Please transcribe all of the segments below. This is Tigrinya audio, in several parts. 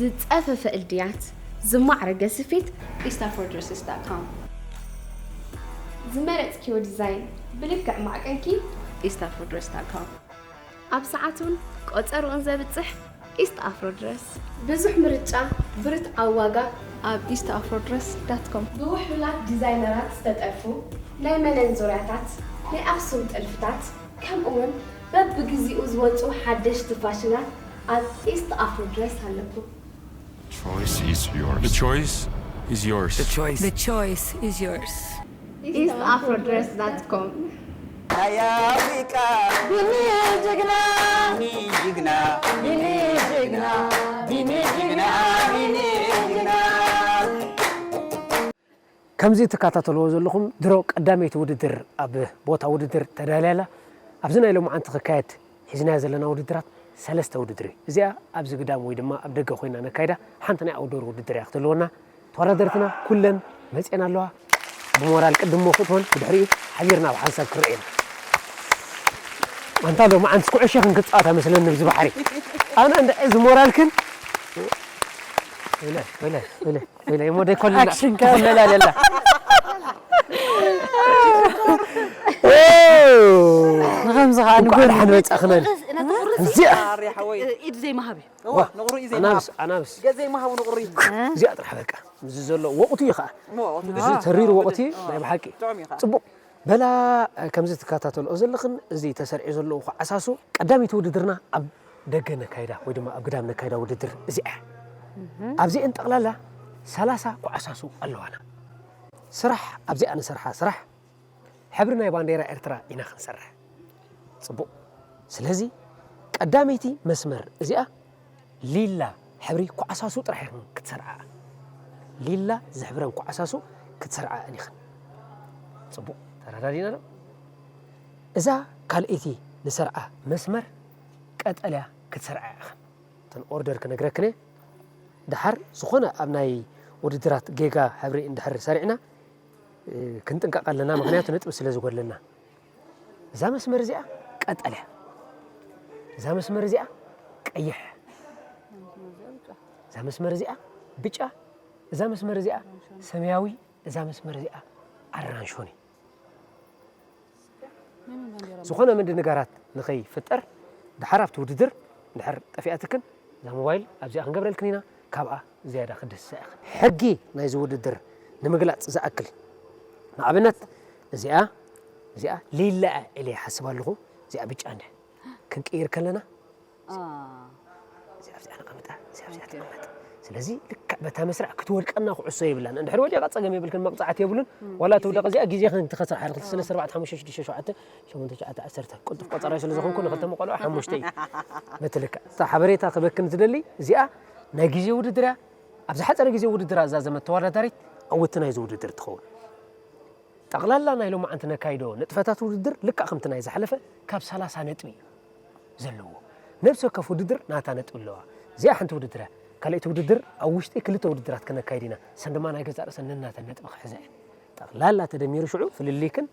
ዝጸፈፈ እልድያት፣ ዝማዕረገ ስፌት፣ east afro dresses dot com። ዝመረጽክዮ ዲዛይን ብልክዕ ማዕቀንኪ፣ east afro dress dot com። ኣብ ሰዓቱን ቆጸርኡን ዘብጽሕ ኢስት ኣፍሮ ድረስ። ብዙሕ ምርጫ፣ ብርትዓዊ ዋጋ፣ ኣብ east afro dress dot com። ብውሕሉላት ዲዛይነራት ዝተጠልፉ ናይ መነን ዙርያታት፣ ናይ ኣኽሱም ጥልፍታት፣ ከምኡውን በብግዚኡ ዝወጹ ሓደሽቲ ፋሽናት ኣብ ኢስት ኣፍሮ ድረስ ኣለኩም። Choice is yours. The choice is yours. The choice. The choice is yours. east afro dress dot com። ናይ ኣፍሪቃ ቢኒ ጅግና ቢኒ ጅግና ቢኒ ጅግና ቢኒ ጅግና ቢኒ ጅግና ከምዚ ትከታተልዎ ዘለኹም ድሮ ቀዳመይቲ ውድድር ኣብ ቦታ ውድድር ተዳልያ ኣላ። ኣብዚ ናይ ሎማዓንቲ ክካየድ ሒዝናዮ ዘለና ውድድራት ሰለስተ ውድድር እዩ። እዚኣ ኣብዚ ግዳም ወይ ድማ ኣብ ደገ ኮይና ነካይዳ ሓንቲ ናይ ኣውዶር ውድድር እያ ክትህልወና። ተወዳደርትና ኩለን መፅኤን ኣለዋ። ብሞራል ቅድሞ ክትሆን ብድሕሪኡ ሓቢርና ኣብ ሓንሳብ ክርአ ኢና። ኣንታ ሎማዓንትስ ኩዕሾ ክንክፃወታ መስለኒ ብዚ ባሕሪ ኣነ እንድዒ እዚ ሞራልክን ወይለ ወይለ ወይለ ወይለ እሞ ደይኮልና ኣክሽንካ። ኮለላ ደላ ንኸምዚ ከዓ እንኳዕ ንጎኒ ደሓን መጻእኽናን እዚኣ ኢድ ዘይመሃብ እዩ። ኣናብስ ኣናብስ ገዘይ መሃቡ ንቁሪ እዚኣ ጥራሕ በቃ እዚ ዘሎ ወቕቱ እዩ ከዓ እዚ ተሪሩ ወቕቲ ናይ ብሓቂ ጥዑም እዩ ከዓ ጽቡቕ በላ ከምዚ ትከታተልኦ ዘለኽን እዚ ተሰሪዑ ዘለዉ ኩዓሳሱ ቀዳመይቲ ውድድርና ኣብ ደገ ነካይዳ ወይ ድማ ኣብ ግዳም ነካይዳ ውድድር እዚኣ እያ። ኣብዚአን ጠቕላላ ሰላሳ ኩዓሳሱ ኣለዋና። ስራሕ ኣብዚኣ ንሰርሓ ስራሕ ሕብሪ ናይ ባንዴራ ኤርትራ ኢና ክንሰርሕ። ጽቡቕ። ስለዚ ቀዳመይቲ መስመር እዚኣ ሊላ ሕብሪ ኩዓሳሱ ጥራሕ ኢኽን ክትሰርዓ። ሊላ ዝሕብረን ኩዓሳሱ ክትሰርዓ እኒኽን። ጽቡቕ ተረዳዲና ዶ? እዛ ካልኣይቲ ንሰርዓ መስመር ቀጠልያ ክትሰርዓ ኢኽን። እተን ኦርደር ክነግረክን እየ። ደሓር ዝኾነ ኣብ ናይ ውድድራት ጌጋ ሕብሪ እንድሕር ሰሪዕና ክንጥንቀቕ ኣለና፣ ምኽንያቱ ነጥቢ ስለ ዝጎድለና። እዛ መስመር እዚኣ ቀጠልያ፣ እዛ መስመር እዚኣ ቀይሕ፣ እዛ መስመር እዚኣ ብጫ፣ እዛ መስመር እዚኣ ሰማያዊ፣ እዛ መስመር እዚኣ ኣራንሾኒ። ዝኾነ ምድንጋራት ንኸይፍጠር ድሓር ኣብቲ ውድድር እንድሕር ጠፊኣትክን እዛ ሞባይል ኣብዚኣ ክንገብረልክን ኢና፣ ካብኣ ዝያዳ ክድህስሳ ኢኽን። ሕጊ ናይዚ ውድድር ንምግላፅ ዝኣክል ንኣብነት እዚኣ እዚኣ ሊላ እያ ኢለ ይሓስብ ኣለኹ። እዚኣ ብጫ እንደ ክንቅይር ከለና እዚኣ ኣብዚኣ ነቐምጣ እዚኣ ኣብዚኣ ትቐመጥ። ስለዚ ልክዕ በታ መስርዕ ክትወድቀና ኩዕሶ የብላን። እንድሕር ወዲቓ ፀገም የብልክን፣ መቕፃዕቲ የብሉን። ዋላ ትውደቕ እዚኣ ግዜ ክንትኸስር ሓደ ክልተ ሰለስተ ኣርባዕተ ሓሙሽተ ሽዱሽተ ሸውዓተ ሸሞንተ ትሽዓተ ዓሰርተ ቅልጡፍ ቆፀራይ ስለ ዝኾንኩ ንኽልተ መቆልዑ ሓሙሽተ እዩ። በቲ ልክዕ እታ ሓበሬታ ክበክን ዝደሊ እዚኣ ናይ ግዜ ውድድር እያ። ኣብ ዝሓፀረ ግዜ ውድድር ኣዛዘመት ተወዳዳሪት ዕውቲ ናይዚ ውድድር ትኸውን። ጠቕላላ ናይ ሎማዓንቲ ነካይዶ ንጥፈታት ውድድር ልክዕ ከምቲ ናይ ዝሓለፈ ካብ ሰላሳ ነጥቢ እዩ ዘለዎ። ነብሲ ወከፍ ውድድር ናታ ነጥቢ ኣለዋ። እዚኣ ሓንቲ ውድድር እያ። ካልኣይቲ ውድድር ኣብ ውሽጢ ክልተ ውድድራት ክነካይድ ኢና። እሰን ድማ ናይ ገዛእ ርእሰን ነናተን ነጥቢ ክሕዛ እየን። ጠቕላላ ተደሚሩ ሽዑ ፍልልይክን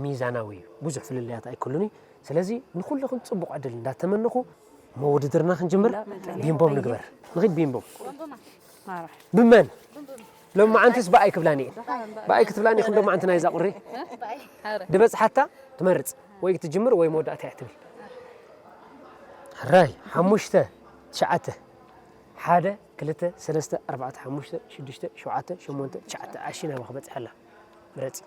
ሚዛናዊ እዩ። ብዙሕ ፍልልያት ኣይክሉን እዩ። ስለዚ ንኹልኽን ጽቡቕ ዕድል እንዳተመነኹ እሞ ውድድርና ክንጅምር ቢምቦም ንግበር። ንኺድ ቢምቦም። ብመን? ሎማዓንትስ ብኣይ ክብላኒ እየን። ብኣይ ክትብላኒ ኢኽን ሎማዓንቲ ናይዛ ቁሪ ድበጽሓታ ትመርጽ ወይ ክትጅምር ወይ መወዳእታ እያ ትብል። ሕራይ ሓሙሽተ ትሽዓተ ሓደ ክልተ ሰለስተ ኣርባዕተ ሓሙሽተ ሽዱሽተ ሸውዓተ ሸሞንተ ትሽዓተ ኣሺ ናባ ክበጽሐላ ምረጺ።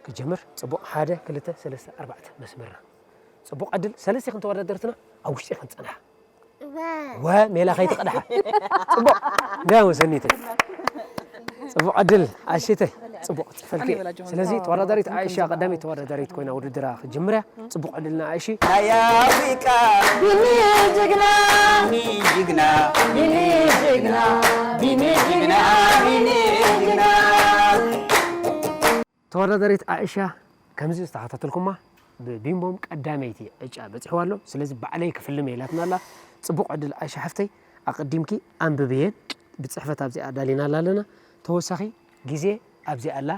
ክጅምር ጽቡቕ ሓደ ክልተ ሰለስተ ኣርባዕተ መስመርና ጽቡቕ ዕድል ሰለስተ ኢኽን ተወዳደርትና ኣብ ውሽጢ ኢኽን ትጸንሓ። ወ ሜላ ከይትቕድሓ። ጽቡቕ እንዲያ ወሰኒተ ጽቡቕ ዕድል ኣሽተይ ጽቡቕ ጽፈልኪ። ስለዚ ተወዳዳሪት ኣይሻ ቀዳመይቲ ተወዳዳሪት ኮይና ውድድራ ክጅምር እያ። ጽቡቕ ዕድልና ኣይሺ። ናይ ኣፍሪቃ ቢኒ ጅግና ቢኒ ጅግና ቢኒ ጅግና ቢኒ ጅግና ቢኒ ጅግና ተወዳዳሪት ኣእሻ ከምዚ ዝተኸታተልኩማ ብቢምቦም ቀዳመይቲ ዕጫ በፂሕዋ ኣሎ። ስለዚ ባዕለይ ክፍልም እየ ኢላትና ኣላ። ፅቡቕ ዕድል ኣእሻ ሓፍተይ፣ ኣቐዲምኪ ኣንብብየን ብፅሕፈት ኣብዚኣ ኣዳሊናላ ኣለና። ተወሳኺ ግዜ ኣብዚኣ ኣላ፣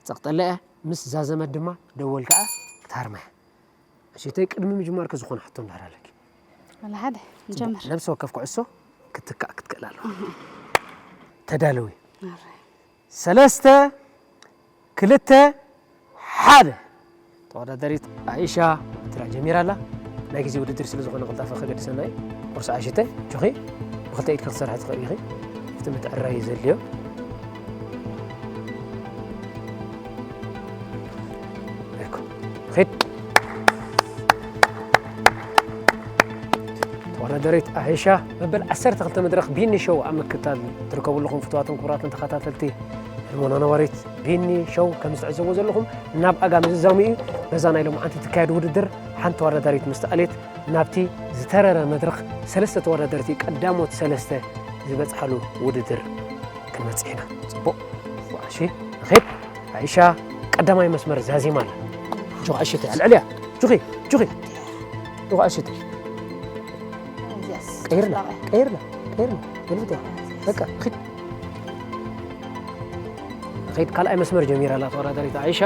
ፀቕጠላ እያ። ምስ ዛዘመት ድማ ደወል ከዓ ክትሃርማ እያ። እሺ፣ ተይ ቅድሚ ምጅማርኪ ዝኾነ ሕቶ እንድሕር ኣለኪ። ወላ ሓደ ንጀምር። ነብሲ ወከፍ ኩዕሶ ክትትካእ ክትክእል ኣለዋ። ተዳለዊ። ሰለስተ ክልተ ሓደ። ተወዳዳሪት ኣይሻ ትራ ጀሚራ ኣላ። ናይ ግዜ ውድድር ስለ ዝኾነ ቅልጣፈ ከገድሰና እዩ። ቁርሲ ኣሽተ ጆኺ ብክልተ ኢድካ ክሰርሐ ትኽእል ኢኺ። እቲ ምትዕራይ ዘድልዮ። ሪድ። ተወዳዳሪት ኣሒሻ መበል ዓሰርተ ክልተ መድረኽ ቢኒ ሾው ኣብ ምክታል ትርከቡ ኣለኹም። ፍቱዋትን ክቡራትን ተኸታተልቲ ህልሞና ነዋሪት ቢኒ ሾው፣ ከም ዝትዕዘብዎ ዘለኹም ናብ ኣጋ ምዝዛሙ እዩ። በዛ ናይ ሎምዓንቲ ትካየድ ውድድር ሓንቲ ተወዳዳሪት ምስ ተኣልየት ናብቲ ዝተረረ መድረኽ ሰለስተ ተወዳደርቲ ቀዳሞት ሰለስተ ዝበጽሓሉ ውድድር ክንበጽሕ ኢና። ጽቡቕ። ቁዓሺ ንኺድ። ኣይሻ ቀዳማይ መስመር ዛዚማ ኣላ። ጁኺ ኣሽተ ኣልዕልያ። ጁኺ ጁኺ ጁኺ ኣሽተ ቀይርና ቀይርና ቀይርና ገልብጥያ። በቃ ኺድ ኺድ። ካልኣይ መስመር ጀሚራ ኣላ ተወዳዳሪት ኣይሻ።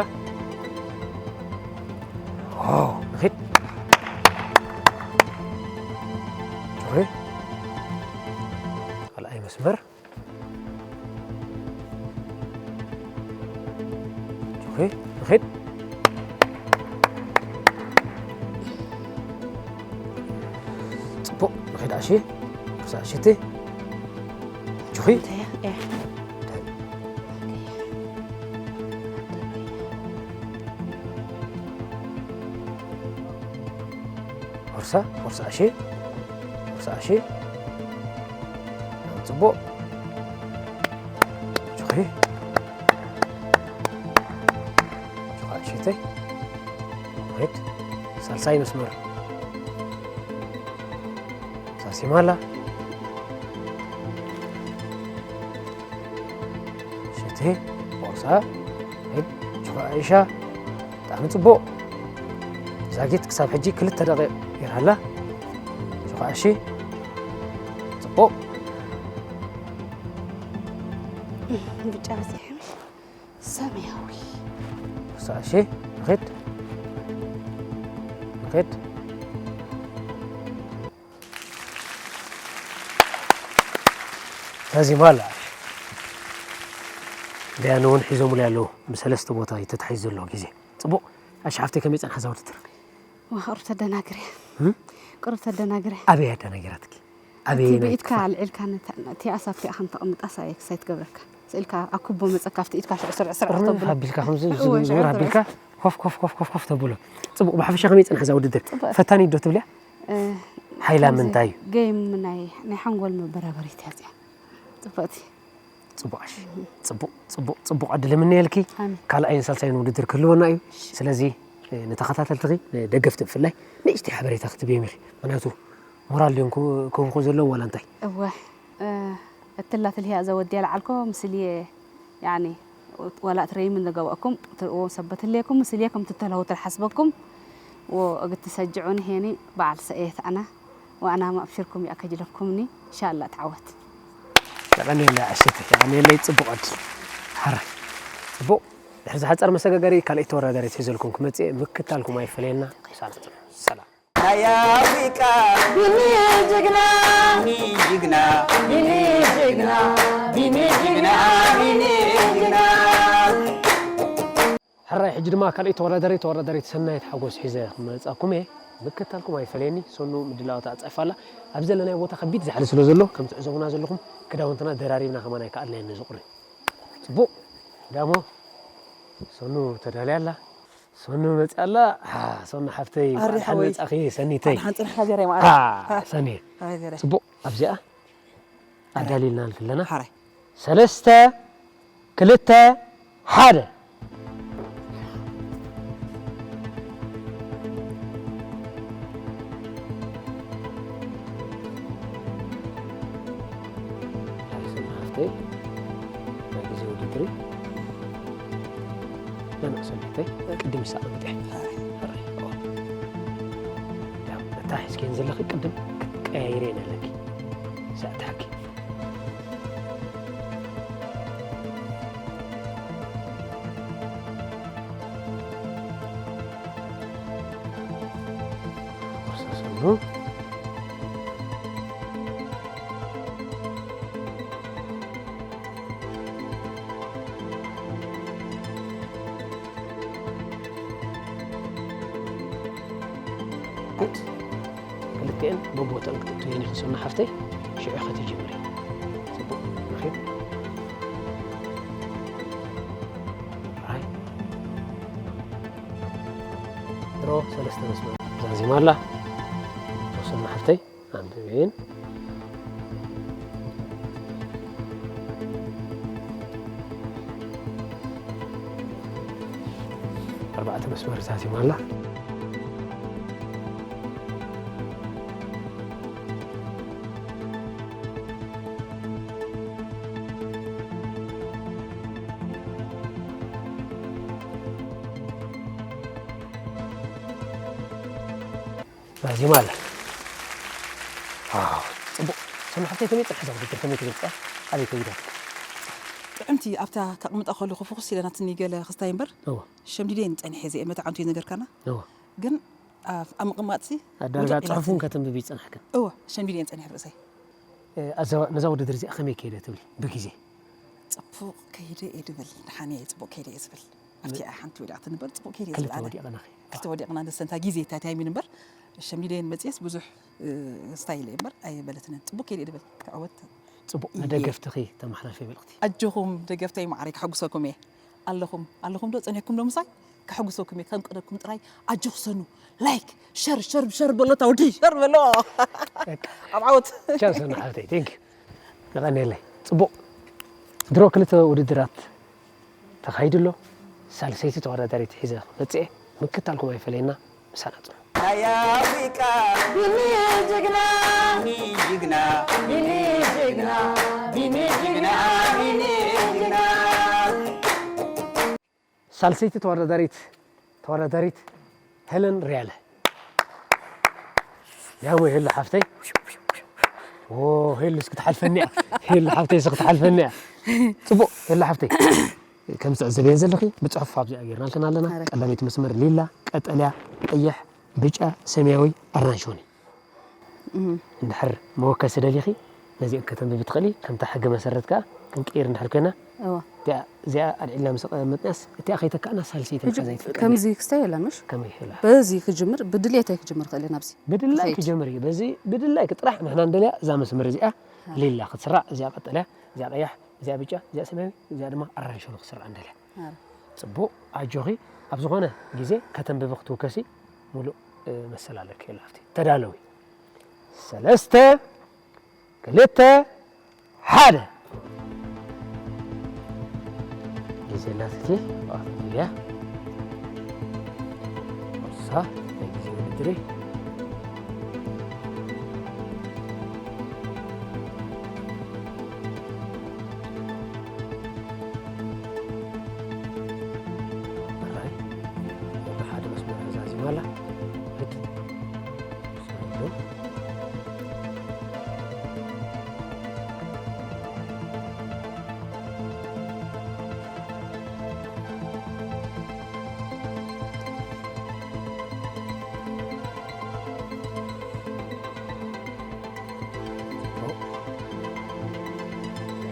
ኺድ ጁኺ ካልኣይ መስመር ኦኬ፣ ንኺድ። ጽቡቕ፣ ንኺድ ኣሺ። ርሳ ኣሽቲ። ጁኺ። ርሳ፣ ርሳ ኣሺ። ርሳ ኣሺ። ጽቡቕ። ጆኸ። ጆኸ ኣሸተይ። ሬድ። ሳልሳይ መስመር። ሳሲማላ። ሸቴ። ቦርሳ። ሬድ። ጆኸ ኣይሻ። ብጣዕሚ ጽቡቕ። ዛጊት ክሳብ ሕጂ ክልተ ደቂቕ ገይራ ኣላ። ጆኸ ኣሺ። ጽቡቕ። ብጫ በፂሐ ምሽ ሰማያዊ ሳሺ ንኺድ ንኺድ ዛዚማ ኣላ። ደያኑ እውን ሒዞምሉ ኣለዉ። ብሰለስተ ቦታ እዩ ተታሒዙ ዘሎ ግዜ። ጽቡቕ። ኣሽሓፍተይ ከመይ ጸንሓ እዛ ውድድር? ዋ ቁሩብ ተደናግረ እም? ቁሩብ ተደናግረ ኣበይ ኣደናጊራትኪ? ኣበይ እቲ ናይ ብኢድካ ኣልዒልካ ነታ- እቲኣ ሳብ እቲኣ ከም ተቐምጣ ሳየ ክሳይ ትገብረካ ስእልካ ኣኩቦ መፀካ ኣብቲ ኢድካ ሽዑ ስርዕ ስርዕ ቁርንፍ ተብሎ ኣቢልካ ከምዚ እወ፣ ዝግበር ሽዑ ኣቢልካ ኮፍ ኮፍ ኮፍ ኮፍ ኮፍ ተብሎ። ጽቡቕ። ብሓፈሻ ከመይ ጽንሓ እዛ ውድድር? ጽቡቕ። ፈታኒት ዶ ትብልያ? እ፣ ሓይላ ከምዚ ምንታይ እዩ? ገይም ናይ ናይ ሓንጎል መበራበሪት እያ እዚኣ። ጽብቕቲ። ጽቡቕ ኣሽ ጽቡቕ ጽቡቕ ጽቡቕ ዕድል የምነየልኪ። ኣሜን። ካልኣይን ሳልሳይን ውድድር ክህልወና እዩ። ስለዚ እ፣ ንተኸታተልትኺ ንደገፍቲ ብፍላይ ንእሽተይ ሓበሬታ ክትብዮም ኢኺ። ምክንያቱ ሞራል ድዮም ክው- ክህቡኹ ዘለዎም ዋላ እንታይ? እወ እ፣ እትላ ትልሂያ ዘወድያ ለዓልኮ ምስልየ ያኒ ወላ ትረይምን ዘገበእኩም ትርእዎም ሰበት ህልየኩም ምስልየ ከም ትተለሁ ትልሓስበኩም ወእግትሰጅዑን ሄኒ በዓል ሰእየት ኣና ወኣና ማእብሽርኩም ይኣከጅለኩምኒ ኢንሻኣላ ተዓወት። የቐንየለይ ዓሸተ የቐንየለይ። ጽቡቕ ዕድል ሓራይ ጽቡቕ። ድሕሪ ዝሓጸር መሰጋገሪ ካልኣይቲ ተወዳዳሪት ሒዘልኩም ክመጽእ እየ። ምክታልኩም ኣይፈለየና። ቅሳነት ሰላም። ናይ ኣፍሪቃ ቢኒ ጅግና ቢኒ ጅግና ቢኒ ጅግና ቢኒ ጅግና ቢኒ ጅግና። ሕራይ ሕጂ ድማ ካልኣይቲ ተወዳዳሪት ተወዳዳሪት ሰናይት ሓጎስ ሒዘ ክመጻኩም እየ። ምክታልኩም ኣይፈለየኒ። ሰኑ ምድላዋታ ኣጻይፋ ኣላ። ኣብ ዘለናዮ ቦታ ከቢድ ዛሕሊ ስለ ዘሎ ከም ትዕዘቡና ዘለኹም ክዳውንትና ደራሪብና ከማን ኣይከኣልናዮን ነዚ ቁሪ። ጽቡቕ። ዳሞ ሰኑ ተዳልያ ኣላ። ሰኑ መጽያ ኣላ። ሃ፣ ሰኑ ሓፍተይ ኣሪ እንኳን ሓወይ። መጻኺ ሰኒተይ። ሓንጽን ሓጀረ ሃ፣ ማለት ሰኒ። ሓጀረ። ጽቡቕ ኣብዚኣ ኣዳሊልና ኣለና። ሓራይ። ሰለስተ ክልተ ሓደ። ሓፍተይ ናይ ግዜ ውድድር እዩ። ለምዕ ሰኒተይ ቅድም ይስኣቕ ብጥሕ። ሕራይ። ኦ። ያው እታ ሒዝክየን ዘለኺ ቅድም ክትቀያይርየን ኣለኪ። ሰዓት ሓኪ። ቁርሳ ሰኑ። ክልቲኤን በቦተን ክትእትወን ኢኺ ሰኑ ሓፍተይ፣ ሽዑ ኸትጅምሪ። ጽቡቕ፣ ርኺብ። ራይ። ድሮ ሰለስተ መስመር ዛዚማ ኣላ። ሰኑ ሓፍተይ፣ ኣንብብን። ኣርባዕተ መስመር ዛዚማ ኣላ። ዛዚማ ኣላ። ዋው፣ ጽቡቕ። ሰኑ ሓፍተይ ከመይ ጸኒሓ ውድድር ከመይ ትገልጻ? ኣበይ ከይዳ? ጥዕምቲ ኣብታ ከቕምጣ ከለኹ ፍኹስ ኢለ ናትኒ ገለ ክስታይ እምበር፣ እወ። ሸምዲደን ጸኒሐ እየ መታዓምቲ ነገርካና። እወ። ግን ኣብ፣ ኣብ ምቕማጥሲ ኣዳርጋ ውድቕ ኢላትኒ። ጽሑፉን ከተንብቢ ይጸናሕክን። እወ፣ ሸምዲደን ጸኒሐ ርእሰይ። እ፣ ኣዛ-፣ ነዛ ውድድር እዚኣ ከመይ ከይደ ትብሊ ብግዜ? ጽቡቕ ከይደ እየ ድብል፣ ደሓን እየ፣ ጽቡቕ ከይደ እየ ዝብል። ኣብቲኣ ሓንቲ ወዲቓትኒ እምበር ጽቡቕ ከይደ እየ ዝብል ክልተ ኣነ። ወዲቕናኺ። ክልተ ወዲቕና ንሰንታ ግዜ እታ ታይሚን እምበር፣ ሸምዲደን መጽየስ ብዙሕ፣ እ፣ ስታይል እየ እምበር ኣይበለትንን። ጽቡቕ ከይደ እየ ድብል፣ ክዕወት። ጽቡቕ፣ እየ። ንደገፍትኺ ተመሓላልፊ መልእኽቲ። ኣጆኹም ደገፍተይ ማዕረይ፣ ከሐጉሰኩም እየ። ኣለኹም፣ ኣለኹም ዶ? ጸኒሕኩም ዶ ምሳይ? ከሐጉሰኩም እየ። ከም ቀደምኩም ጥራይ ኣጆኹ ሰኑ። ላይክ፣ ሸር፣ ሸር፣ ሸር በሎ፣ እታ ወዲ ሸር በሎ። በቃ። ኣብ ዓወት። ቻው ሰኑ ሓፍተይ፣ ቴንክ ዩ። የቐንየለይ። ጽቡቕ። ድሮ ክልተ ውድድራት ተኻይዱ ኣሎ። ሳልሰይቲ ተወዳዳሪት ሒዘ ክመጽእ እየ። ምክታልኩም ኣይፈለየና። ምሳና ጽንሑ። ናይ ኣፍሪቃ ቢኒ ጅግና፣ ቢኒ ጅግና፣ ቢኒ ጅግና፣ ቢኒ ጅግና፣ ቢኒ ጅግና። ሳልሰይቲ ተወዳዳሪት፣ ተወዳዳሪት ሄለን ሪያለ። ያሞ ሄሉ ሓፍተይ። ኦ፣ ሄሉ እስኪ ትሓልፈኒ እያ። ሄሉ ሓፍተይ እስኪ ትሓልፈኒ እያ። ጽቡቕ፣ ሄሉ ሓፍተይ። ከም ትዕዘብየን ዘለኺ፣ ብጽሑፍ ኣብዚኣ ጌርናልክን ኣለና። ኣረ። ቀዳመይቲ መስመር ሊላ፣ ቀጠልያ፣ ቀይሕ፣ ብጫ፣ ሰማያዊ፣ ኣራንሺ ኾነ። እም። እንድሕር መወከሲ ደሊኺ፣ ነዚአን ከተንብቢ ትኽእሊ። ከምታ ሕጊ መሰረት ከኣ ክንቅይር እንድሕር ኮይና፣ እዋ። እቲኣ፣ እዚኣ ኣልዒልና ምስ ኣቐመጥናስ፣ እቲኣ ከይተካእና ሳልሰይቲ ሕጂ እኳ ዘይትፍቀድ ከምዚ እያ። ክስታይ የላን፣ ምሽ? ከመይ ይኽእላ? በዚ ክጅምር፣ ብድሌተይ ክጅምር ክእል እየ ናብዚ። ብድላይ ክኸይድ። ክጀምር እዩ። በዚ ብድላይ ጥራሕ ንሕና እንደልያ እዛ መስመር እዚኣ ኣዎ። ሊላ ክትስራዕ፣ እዚኣ ቀጠልያ፣ እዚኣ ቀያሕ፣ እዚኣ ብጫ፣ እዚኣ ሰማያዊ፣ እዚኣ ድማ ኣራንሺ ኾነ ክትስራዕ እንደልያ። ኣረ። ጽቡቕ፣ ኣጆኺ። ኣብ ዝኾነ ግዜ ከተንብቢ ክትውከሲ ሙሉእ፣ እ፣ መሰል ኣለኪ። የላ፣ ኣብቲ ተዳለዊ። ሰለስተ፣ ክልተ፣ ሓደ። ግዜ እናትኪ፣ እያ። ሳ፣ ናይ ግዜ ውድድሪ። ኣራይ፣ ወላ ሓደ መስመር ተዛዚማ ኣላ። ርድ። ሰሉ።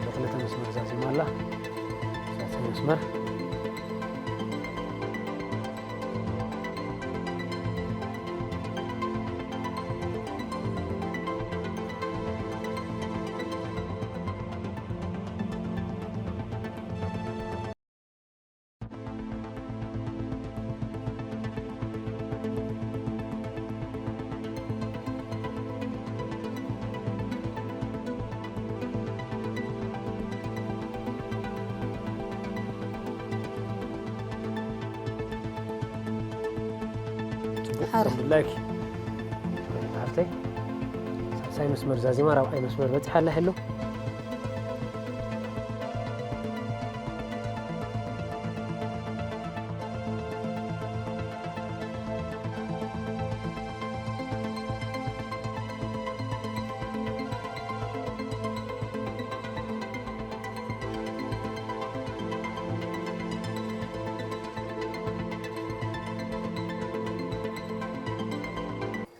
ክልተ መስመር ዛዚማ ኣላ። ሳልሳይ መስመር። ጽቡቕ፣ ሓራ። ኣልሐምዱሊላህ። ሃብተይ፣ ሳልሳይ መስመር ዛዚማ፣ ራብዓይ መስመር በጺሓ ኣላ፣ ሄሎ።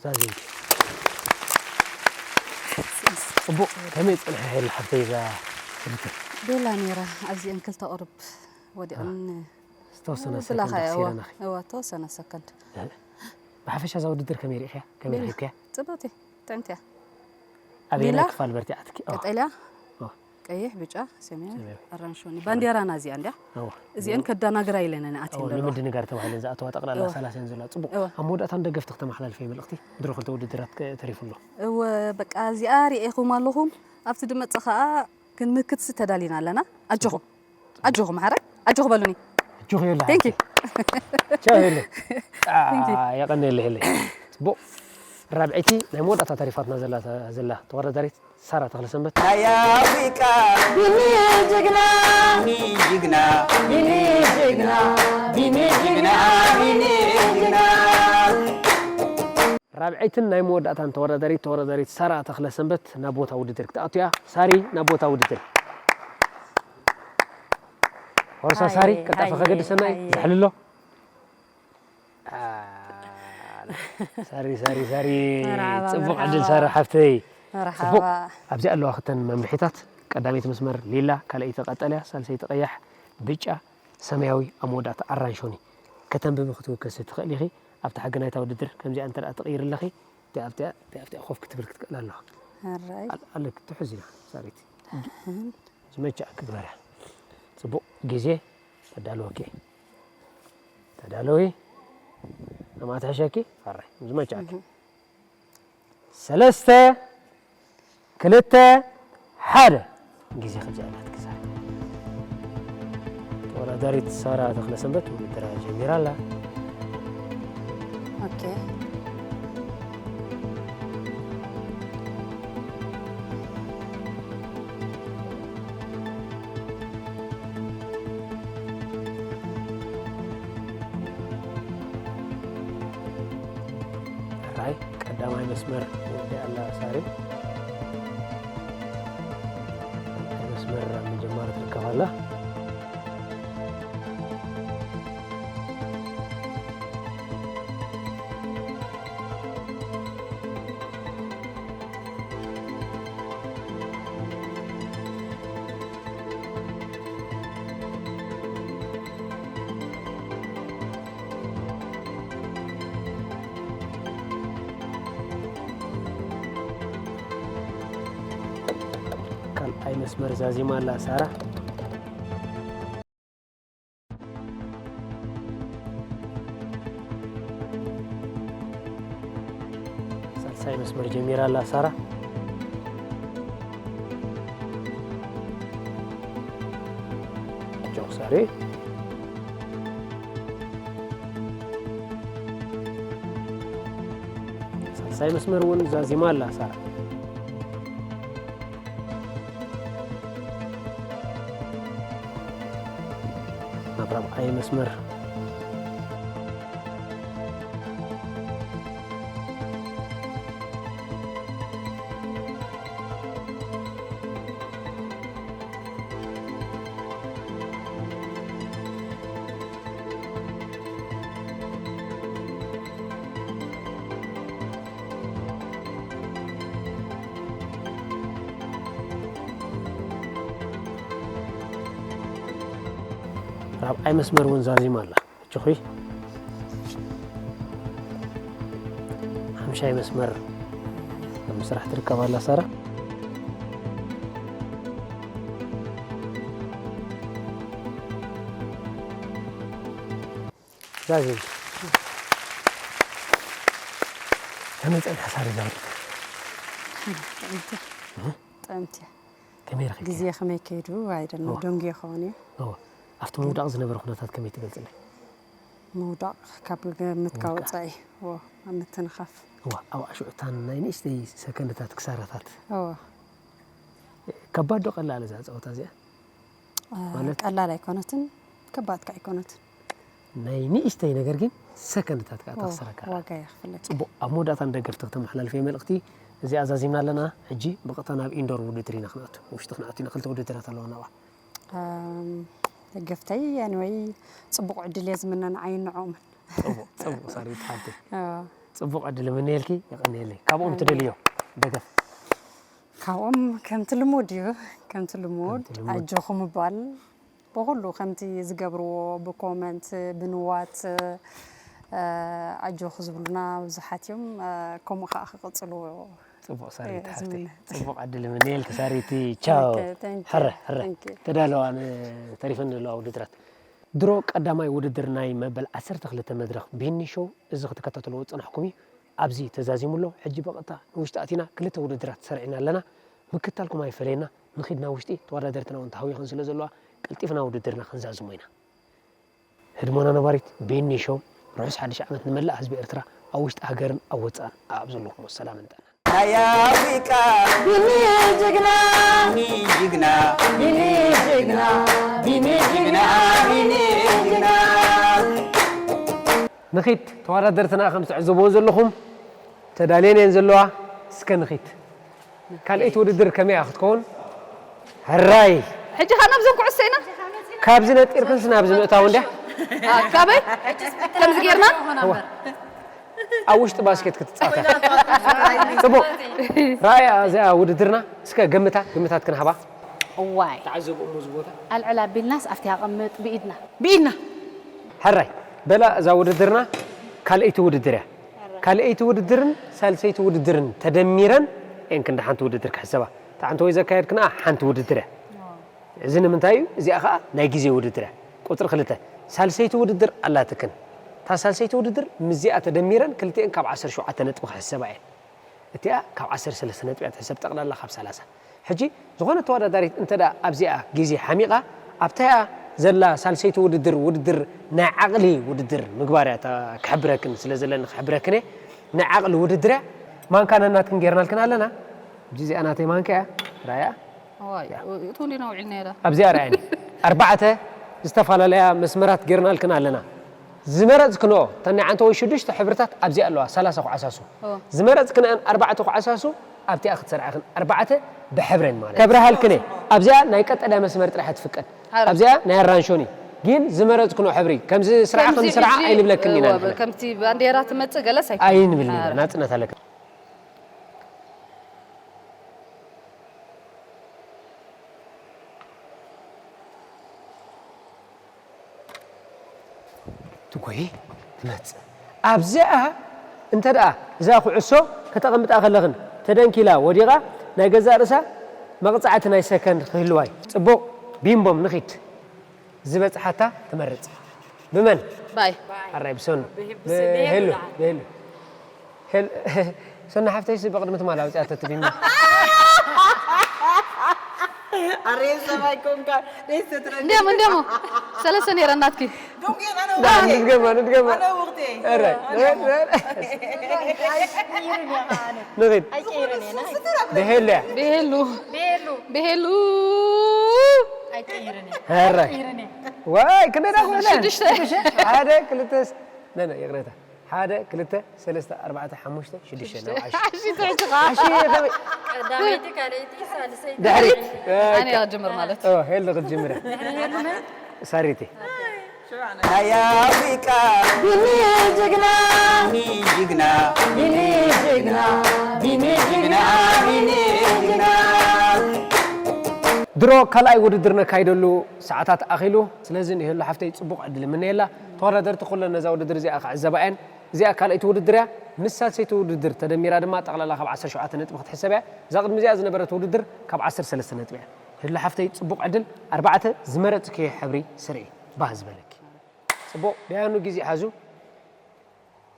ዛዚም። ጽቡቕ፣ ከመይ ጸንሐ ሄሉ ሓፍተይ እዛ ውድድር? ቤላ ነይራ፣ ኣብዚአን ክልተ ቁሩብ ወዲቐን ዝተወሰነ ብላኻ ሰከንድ እያ፣ እዋ፣ ከሲረናኺ። እዋ፣ ተወሰነ ሰከንድ። እህ። ብሓፈሻ እዛ ውድድር ከመይ ርኢኽያ? ከመይ ሌላ ረኺብክያ? ጽብቕቲ፣ ጥዕምቲ እያ። ኣበየናይ ሊላ፣ ክፋል በርቲዓትኪ? ኦ፣ ቀጠልያ፣ ኦ፣ ቀይሕ፣ ብጫ፣ ሰማያዊ፣ ሰማያዊ። ኣራንሺ፣ ባንዴራና እዚኣ እንድያ። ኦ፣ እዚአን ከዳናግራ ኢለን ኣትየን ኦ፣ ዘለዋ። ንምድንጋር ተባሂለን ዝኣተዋ ጠቕላላ እወ። ሰላሳ እየን ዘለዋ። ጽቡቕ። እወ። ኣብ መወዳእታ ንደገፍቲ ከተመሓላልፈ መልእኽቲ፣ ድሮ ክልተ ውድድራት ከ-፣ ተሪፉ ኣሎ። እወ፣ በቃ እዚኣ ርኤኹም ኣለኹም። ኣብቲ ድመጽእ ኸኣ ክንምክትሲ ተዳሊና ኣለና። ኣጆኹም። ኣጆኹም ሓራይ። ኣጆኹ በሉኒ። ኣጆኹ ይብላ። Thank you። ቻው ይብሉ። Thank you። የቐንየለይ። ጽቡቕ። ራብዐይቲ ናይ መወዳእታ ተሪፋትና ዘላ፣ ዘላ ተወዳዳሪት ሳራ ተኽለሰንበት። ናይ ኣፍሪቃ ቢኒ ጅግና፣ ቢኒ ጅግና፣ ቢኒ ጅግና፣ ቢኒ ጅግና፣ ቢኒ ጅግና። ራብዐይትን ናይ መወዳእታን ተወዳዳሪት፣ ተወዳዳሪት ሳራ ተኽለሰንበት ናብ ቦታ ውድድር ክትኣቱ እያ። ሳሪ፣ ናብ ቦታ ውድድር። ሆርሳ ሃየ፣ ሳሪ፣ ቀልጣፈ ሃየ፣ ከገድሰናይ፣ ሃየ። ዝሕልሎ። አ፣ ሳሪ፣ ሳሪ፣ ሳሪ። መርሓባ፣ ጽቡቕ መርሓባ። ዕድል ሳራ ሓፍተይ። መርሓባ። ጽቡቕ። ኣብዚ ኣለዋ ክተን መምርሒታት። ቀዳመይቲ መስመር ሊላ፣ ካልኣይቲ ቀጠልያ፣ ሳልሰይቲ ቀያሕ፣ ብጫ፣ ሰማያዊ፣ ኣብ መወዳእታ ኣራንሾኒ። ከተንብቢ ክትውከሲ ትኽእሊ ኢኺ። ኣብቲ ሕጊ ናይታ ውድድር ከምዚኣ እንተ ደኣ ትቕይሪ ኣለኺ፣ ኣብቲኣ፣ ኣብቲኣ፣ ኣብቲኣ ኮፍ ክትብል ክትክእል ኣለዋ። ሕራይ። ኣል-፣ ኣለኪ፣ ትሕዚ ኢና፣ ሳሪት። ዝመችኣኪ ግበርያ። ጽቡቕ ግዜ፣ ተዳለወኪ። ተዳለዊ። ኣማ ትሕሸኪ፣ ሕራይ። ዝመችኣኪ። እህ። ሰለስተ፣ ክልተ፣ ሓደ። ግዜ ከብዚኣ ናትኪ ሳሪ። ተወዳዳሪት ሳራ ተኽለሰንበት ውድድራ ጀሚራ ኣላ። ኦኬ። ሕራይ ቀዳማይ መስመር ወዲኣ ኣላ ሳሪ። ቀዳማይ መስመር ኣብ ምጅማር ትርከብ ኣላ። ካልኣይ መስመር ዛዚማ ኣላ ሳራ። ሳልሳይ መስመር ጀሚራ ኣላ ሳራ። ጆክ ሳሪ። ሳልሳይ መስመር እውን ዛዚማ ኣላ ሳራ። ናብ ራብዓይ መስመር። ራብዓይ መስመር እውን ዛዚማ ኣላ። እችኹይ ሓምሻይ መስመር ኣብ ምስራሕ ትርከብ ኣላ ሳራ። ዛዚም። ከመይ ጸኒሓ ሳሪ ዛውሪ? ጥዕምቲ። እህ? ጥዕምቲ እያ። ከመይ ረኺብኪ? ግዜ ከመይ ከይዱ ኣይደለ እወ። ደንጉ ይኸውን እዩ። እወ። ኣብቲ ምውዳቕ ዝነበረ ኩነታት ከመይ ትገልጽለይ? ምውዳቕ ካብ ግምትካ ምውዳቕ። ወጻኢ። እወ፣ ኣብ ምትንኻፍ። እወ፣ ኣብ ኣሽዑታን ናይ ንእሽተይ ሰከንድታት ክሳራታት። እወ። ከባድ ዶ ቀላል እዛ ጸወታ እዚኣ? አ፣ ማለት ቀላል ኣይኮነትን፣ ከባድ ከኣ ኣይኮነትን። ናይ ንእሽተይ ነገር ግን ሰከንድታት ከኣ ኦ፣ ተኽስረካ። ዋጋ የኽፍለካ። ጽቡቕ፣ ኣብ መወዳእታ ንደገፍቲ ክተመሓላልፍዮ መልእኽቲ እዚኣ ዛዚምና ኣለና። ሕጂ ብቐጥታ ናብ ኢንዶር ውድድር ኢና ክንኣቱ። ውሽጢ ክንኣቱ ኢና፣ ክልተ ውድድራት ኣለዋና ኣብኣ። ኣም፣ ደገፍተይ፣ ኣንወይ፣ ጽቡቕ ዕድል እየ ዝምነ ንዓይን ንዕኦምን። ጽቡቕ፣ ጽቡቕ ሳሪት ሓብተይ። ኦ። ጽቡቕ ዕድል እምነየልኪ፣ የቐንየለይ። ካብኦም ኣሜን። ትደልዮ ደገፍ? ካብኦም ከምቲ ልሙድ እዩ፣ ከምቲ ልሙድ ከምቲ ልሙድ። ኣጆኹም ምባል፣ ብኹሉ ከምቲ ዝገብርዎ፣ ብኮመንት፣ ብንዋት፣ ኣጆኹ ዝብሉና ብዙሓት እዮም። ከምኡ ከዓ ክቕፅሉ ፅቡቕ ሳሪት ሓፍተይ። ፅቡቕ ዕድል እምነየልኪ ሳሪቲ። ቻው። ሕረ ሕረ። ተዳለዋ ተሪፈን ዘለዋ ውድድራት። ድሮ ቀዳማይ ውድድር ናይ መበል ዓሰርተ ክልተ መድረኽ ቢኒ ሾው እዚ ክትከታተልዎ ዝፀናሕኩም እዩ። ኣብዚ ተዛዚሙ ኣሎ። ሕጂ ብቐጥታ ንውሽጢ ኣቲና ክልተ ውድድራት ሰሪዕና ኣለና። ምክታልኩም ኣይፈለየና። ንኺድና ውሽጢ ተወዳደርትና እውን ተሃዊኸን ስለ ዘለዋ ቀልጢፍና ውድድርና ክንዛዝሞ ኢና። ህድሞና ነባሪት ቤኒ ሾው ርሑስ ሓድሽ ዓመት ንመላእ ህዝቢ ኤርትራ ኣብ ውሽጢ ሃገርን ኣብ ወጻእን ኣብ ዘለኹሞ ሰላምን ጥዕናን። ናይ ኣፍሪቃ ቢኒ ጅግና ቢኒ ጅግና ቢኒ ጅግና ቢኒ ጅግና ቢኒ ጅግና። ንኺድ ተወዳደርትና ከም ትዕዘብዎ ዘለኹም ተዳልየን እየን ዘለዋ። እስከ ንኺድ። ካልኣይቲ ውድድር ከመይ እያ ክትከውን? ሕራይ። ሕጂ ኸኣ ናብዘን ኩዕሶ ኢና። ካብዚ ነጢርክንስ ናብዚ ምእታው እንድያ። ካበይ ከምዚ ጌርና ኣብ ውሽጢ ባስኬት ክትጻወታ። ጽቡቕ። ራእያ እዚኣ ውድድርና እስከ ገምታ ግምታት ክንሃባ። እዋይ ተዓዘብኡ እዚ ቦታ። ኣልዕል ኣቢልናስ ኣብቲ ኣቐምጥ ብኢድና ብኢድና። ሕራይ በላ እዛ ውድድርና ካልኣይቲ ውድድር እያ። ካልኣይቲ ውድድርን ሳልሰይቲ ውድድርን ተደሚረን እየን ክንዲ ሓንቲ ውድድር ክሕሰባ። እታ ሓንቲ ወይ ዘካየድክንኣ ሓንቲ ውድድር እያ። እዚ ንምንታይ እዩ? እዚኣ ኸዓ ናይ ግዜ ውድድር እያ። ቁፅሪ ክልተ ሳልሰይቲ ውድድር ኣላትክን። እታ ሳልሰይቲ ውድድር ምስዚኣ ተደሚረን ክልቲኤን ካብ ዓሰርተ ሸውዓተ ነጥቢ ክሕሰባ እየን። እቲኣ ካብ ዓሰርተ ሰለስተ ነጥቢ እያ ትሕሰብ፣ ጠቕላላ ካብ ሰላሳ። ሕጂ ዝኾነ ተወዳዳሪት እንተ ኣብዚኣ ግዜ ሓሚቓ ኣብታያ ዘላ ሳልሰይቲ ውድድር ውድድር ናይ ዓቕሊ ውድድር ምግባር እያ ክሕብረክን ስለ ዘለኒ ክሕብረክን እየ። ናይ ዓቕሊ ውድድር እያ። ማንካ ነናትክን ጌርናልክን ኣለና። ሕጂ እዚኣ ናተይ ማንካ እያ። ራያ እቱ እንዲና ውዒልና ኢላ ኣብዚኣ ርኣየኒ ኣርባዕተ ዝተፈላለያ መስመራት ጌርናልክን ኣለና። ዝመረፅክንኦ እተን ናይ ዓንተወይ ሽዱሽተ ሕብርታት ኣብዚኣ ኣለዋ ሰላሳ ኩዓሳሱ ዝመረፅክንአን ኣርባዕተ ኩዓሳሱ ኣብቲኣ ክትሰርዓኽን ኣርባዕተ ብሕብረን ማለት ከብረሃልክን እየ ኣብዚኣ ናይ ቀጠልያ መስመር ጥራሕ ትፍቀድ ኣብዚኣ ናይ ኣራንሾኒ ግን ዝመረፅክንኦ ሕብሪ ከምዚ ስርዓ ከምዚ ስርዓ ኣይንብለክን ኢና ከምቲ ባንዴራ ትመፅእ ገለስ ኣይንብል ናፅነት ኣለክን ትጎይ ትመጽእ ኣብዚኣ እንተ ደኣ እዛ ኩዕሶ ከተቐምጣ ከለኽን ተደንኪላ ወዲቓ ናይ ገዛእ ርእሳ መቕጻዕቲ ናይ ሰከንድ ክህልዋ እዩ ጽቡቕ ቢምቦም ንኺድ ዝበጽሓታ ትመርጽ ብመን ባይ ኣራይ ብሰኑ ብሄሉ ብሄሉ ሰና ሓፍተይስ ብቕድሚ ትማል ኣውፅኣቶ ትቢኒ እንዲያሞ እንዲያሞ ሰለስተ ነይረን ናትኪ ንድገማ ንድገማ ንኺድ ብሄሉ እያ ብሄሉ ብሄሉ ሄረ ዋይ ክንደይ ዳ ሓደ ክልተ ይቕሬታ ሓደ ክልተ ሰለስተ ኣርባዕተ ሓሙሽተ ሽዱሽተ ናብ ዓሽ ዓሽ ትሕጂ ኸዓ ዓሽ ከመይ ቀዳመይቲ ካልኣይቲ ሳልሰይቲ ድሕሪት ኣነ እያ ጀምር ማለት ኦ ሄል ክትጅምር እያ ሳሪቲ ናይ ኣፍሪቃ ቢኒ ጅግና ቢኒ ጅግና ቢኒ ጅግና ቢኒ ጅግና ቢኒ ጅግና ድሮ ካልኣይ ውድድር ነካይደሉ ሰዓታት ኣኺሉ ስለዚ ንሄሉ ሓፍተይ ጽቡቕ ዕድል እምነየላ ተወዳደርቲ ኩለን ነዛ ውድድር እዚኣ ክዕዘባ እየን እዚኣ ካልኣይቲ ውድድር እያ ምስ ሳልሰይቲ ውድድር ተደሚራ ድማ ጠቕላላ ካብ ዓሰርተ ሸውዓተ ነጥቢ ክትሕሰብ እያ እዛ ቅድሚ እዚኣ ዝነበረት ውድድር ካብ ዓሰርተ ሰለስተ ነጥቢ እያ ሄሉ ሓፍተይ ጽቡቕ ዕድል ኣርባዕተ ዝመረጽክዮ ሕብሪ ስርኢ ባህ ዝበለኪ ጽቡቕ ደያኑ ግዜ ሓዙ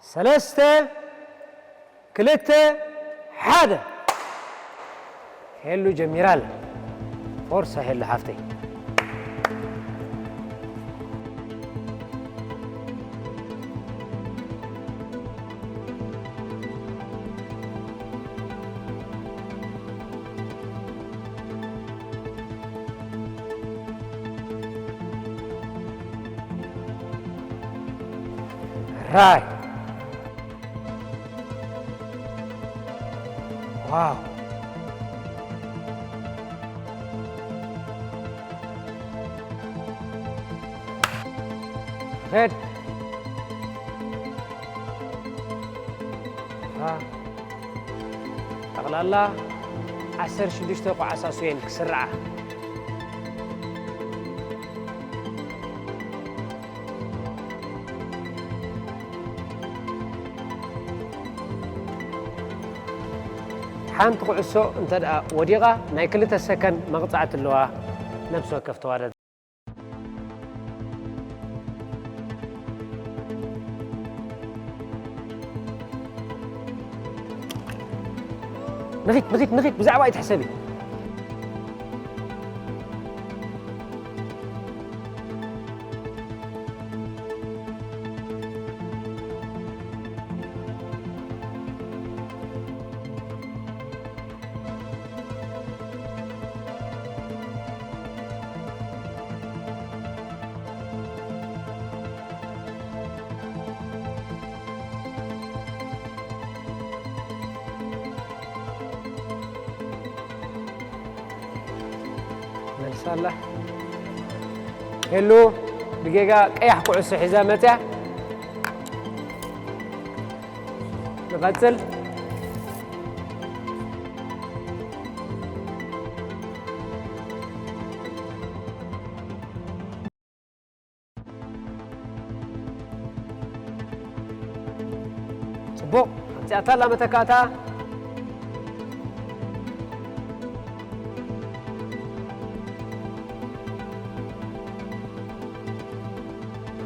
ሰለስተ ክልተ ሓደ ሄሉ ጀሚራ ኣላ ፎርሳ ሄሉ ሓፍተይ ራይ ዋው ሬድ ጠቕላላ ዓሰርተ ሽዱሽተ ኳዕሳሱ እየን ክስርዓ። ሓንቲ ኩዕሶ እንተ ደኣ ወዲቓ ናይ ክልተ ሰከንድ መቕጻዕቲ ኣለዋ። ነፍሲ ወከፍ ተዋዳዳሪ። ንኺድ ንኺድ ንኺድ ብዛዕባ ኣይትሕሰቢ። መልሳ ኣላ። ሄሉ ብጌጋ ቀያሕ ኩዕሶ ሒዛ መጽያ። ንቐጽል። ጽቡቕ፣ ኣምጺኣታ ኣላ መተካእታ።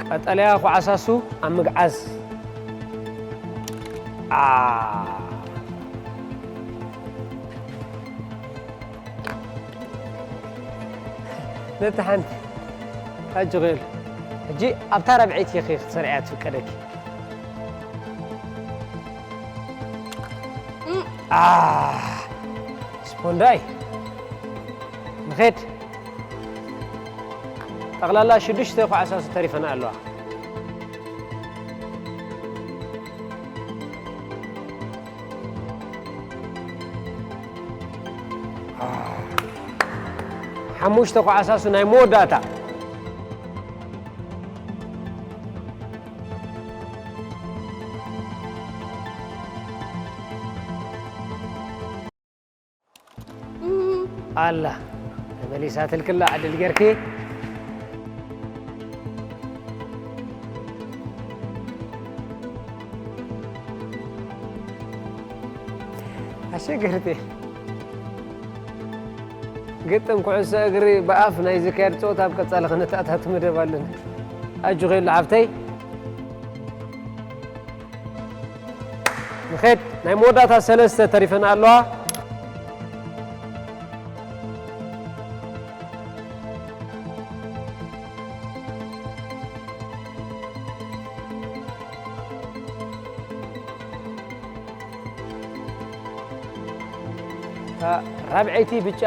ቀጠልያ ኳዕሳሱ ኣብ ምግዓዝ። ኣ። ነቲ ሓንቲ ኣጅኺ ኢሉ። ሕጂ ኣብታ ራብዐይቲ ኢኺ ክትሰርዕያ ትፍቀደኪ። ኣ፣ ስፖንዳይ። ንኸድ። ጠቕላላ ሽዱሽተ ኳዕሳሱ ተሪፈና ኣለዋ። ሓሙሽተ ኳዕሳሱ ናይ መወዳእታ። ኣላ ተመሊሳ ትልክላ ዕድል ጌርኪ። ኣሸገርቲ። ግጥም ኩዕሶ እግሪ ብኣፍ ናይ ዝካየድ ጸወታ ኣብ ቀጻሊ ክነተኣታቱ መደብ ኣለና። ኣጆኺ የሉ ሓፍተይ። ንኸድ። ናይ መወዳእታ ሰለስተ ተሪፈን ኣለዋ። እታ ራብዐይቲ ብጫ።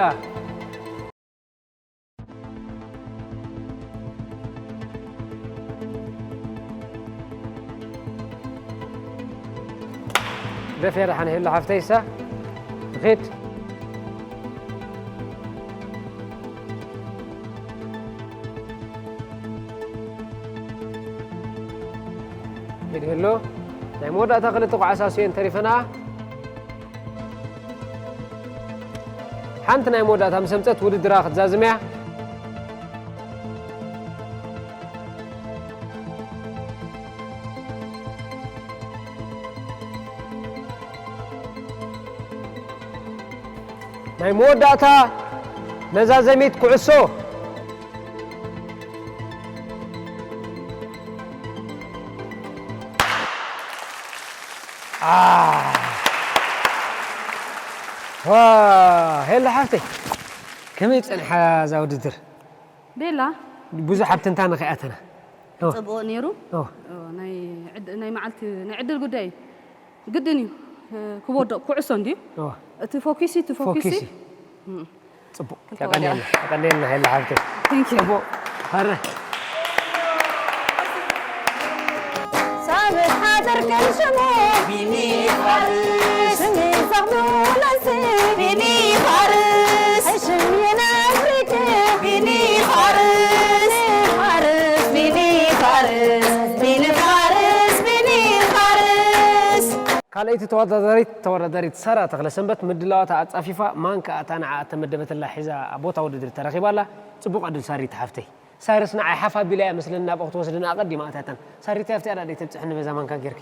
ደፊያ ደሓን ሄሎ ሓፍተይሳ። ንኺድ። ሄድ ሄሎ። ናይ መወዳእታ ክልተ ኳዕሳሱ እየን ተሪፈና። ሓንቲ ናይ መወዳእታ ምስ ኣምጸት ውድድራ ክትዛዝም እያ። ናይ መወዳእታ መዛዘሚት ኩዕሶ። ኣ፣ ዋ፣ ሄሎ ሓፍተይ፣ ከመይ ጸንሓ እዛ ውድድር? ቤላ። ብዙሕ ኣብ ትንታነ ከይኣተና። ኦ። ጽቡቕ ነይሩ። ኦ። ኦ፣ ናይ ዕድ-፣ ናይ መዓልቲ፣ ናይ ዕድል ጉዳይ እዩ። ግድን እዩ፣ እ፣ ክወድቕ ኩዕሶ እንድዩ። ኦ። እቲ ፎኪሲ፣ እቲ ፎኪሲ። ፎኪሲ። እም። ጽቡቕ። ክልተ የቐንየልና፣ ወዲያ። የቐንየልና ሄሎ ሓፍተይ። Thank you። ጽቡቕ። ሃረ። ሳብት ሓዘር ከም ሽሙ ቢኒ ፋርስ። ሽሚ ዘኽብሩ ለንሲ ቢኒ ፋርስ። ሽም የናፍሪክ ቢኒ ፋርስ። ፋርስ ቢኒ ፋርስ። ቢኒ ፋርስ ቢኒ ፋርስ። ካልኣይቲ ተወዳዳሪት፣ ተወዳዳሪት ሳራ ተኽለሰንበት ምድላዋታ ኣጻፊፋ ማንካ ኣታ ንዓኣ እተመደበትላ ሒዛ ኣብ ቦታ ውድድር ተረኺባ ኣላ። ጽቡቕ ዕድል ሳሪት ሓፍተይ። ሳርስ ንዓይ ሓፍ ኣቢላ እያ መስለኒ ናብኣ ክትወስድና ኣቐዲማ ኣትያታን። ሳሪተይ ኣብቲ ኣዳ ደይ ተብጽሕኒ በዛ ማንካ ጌርኪ።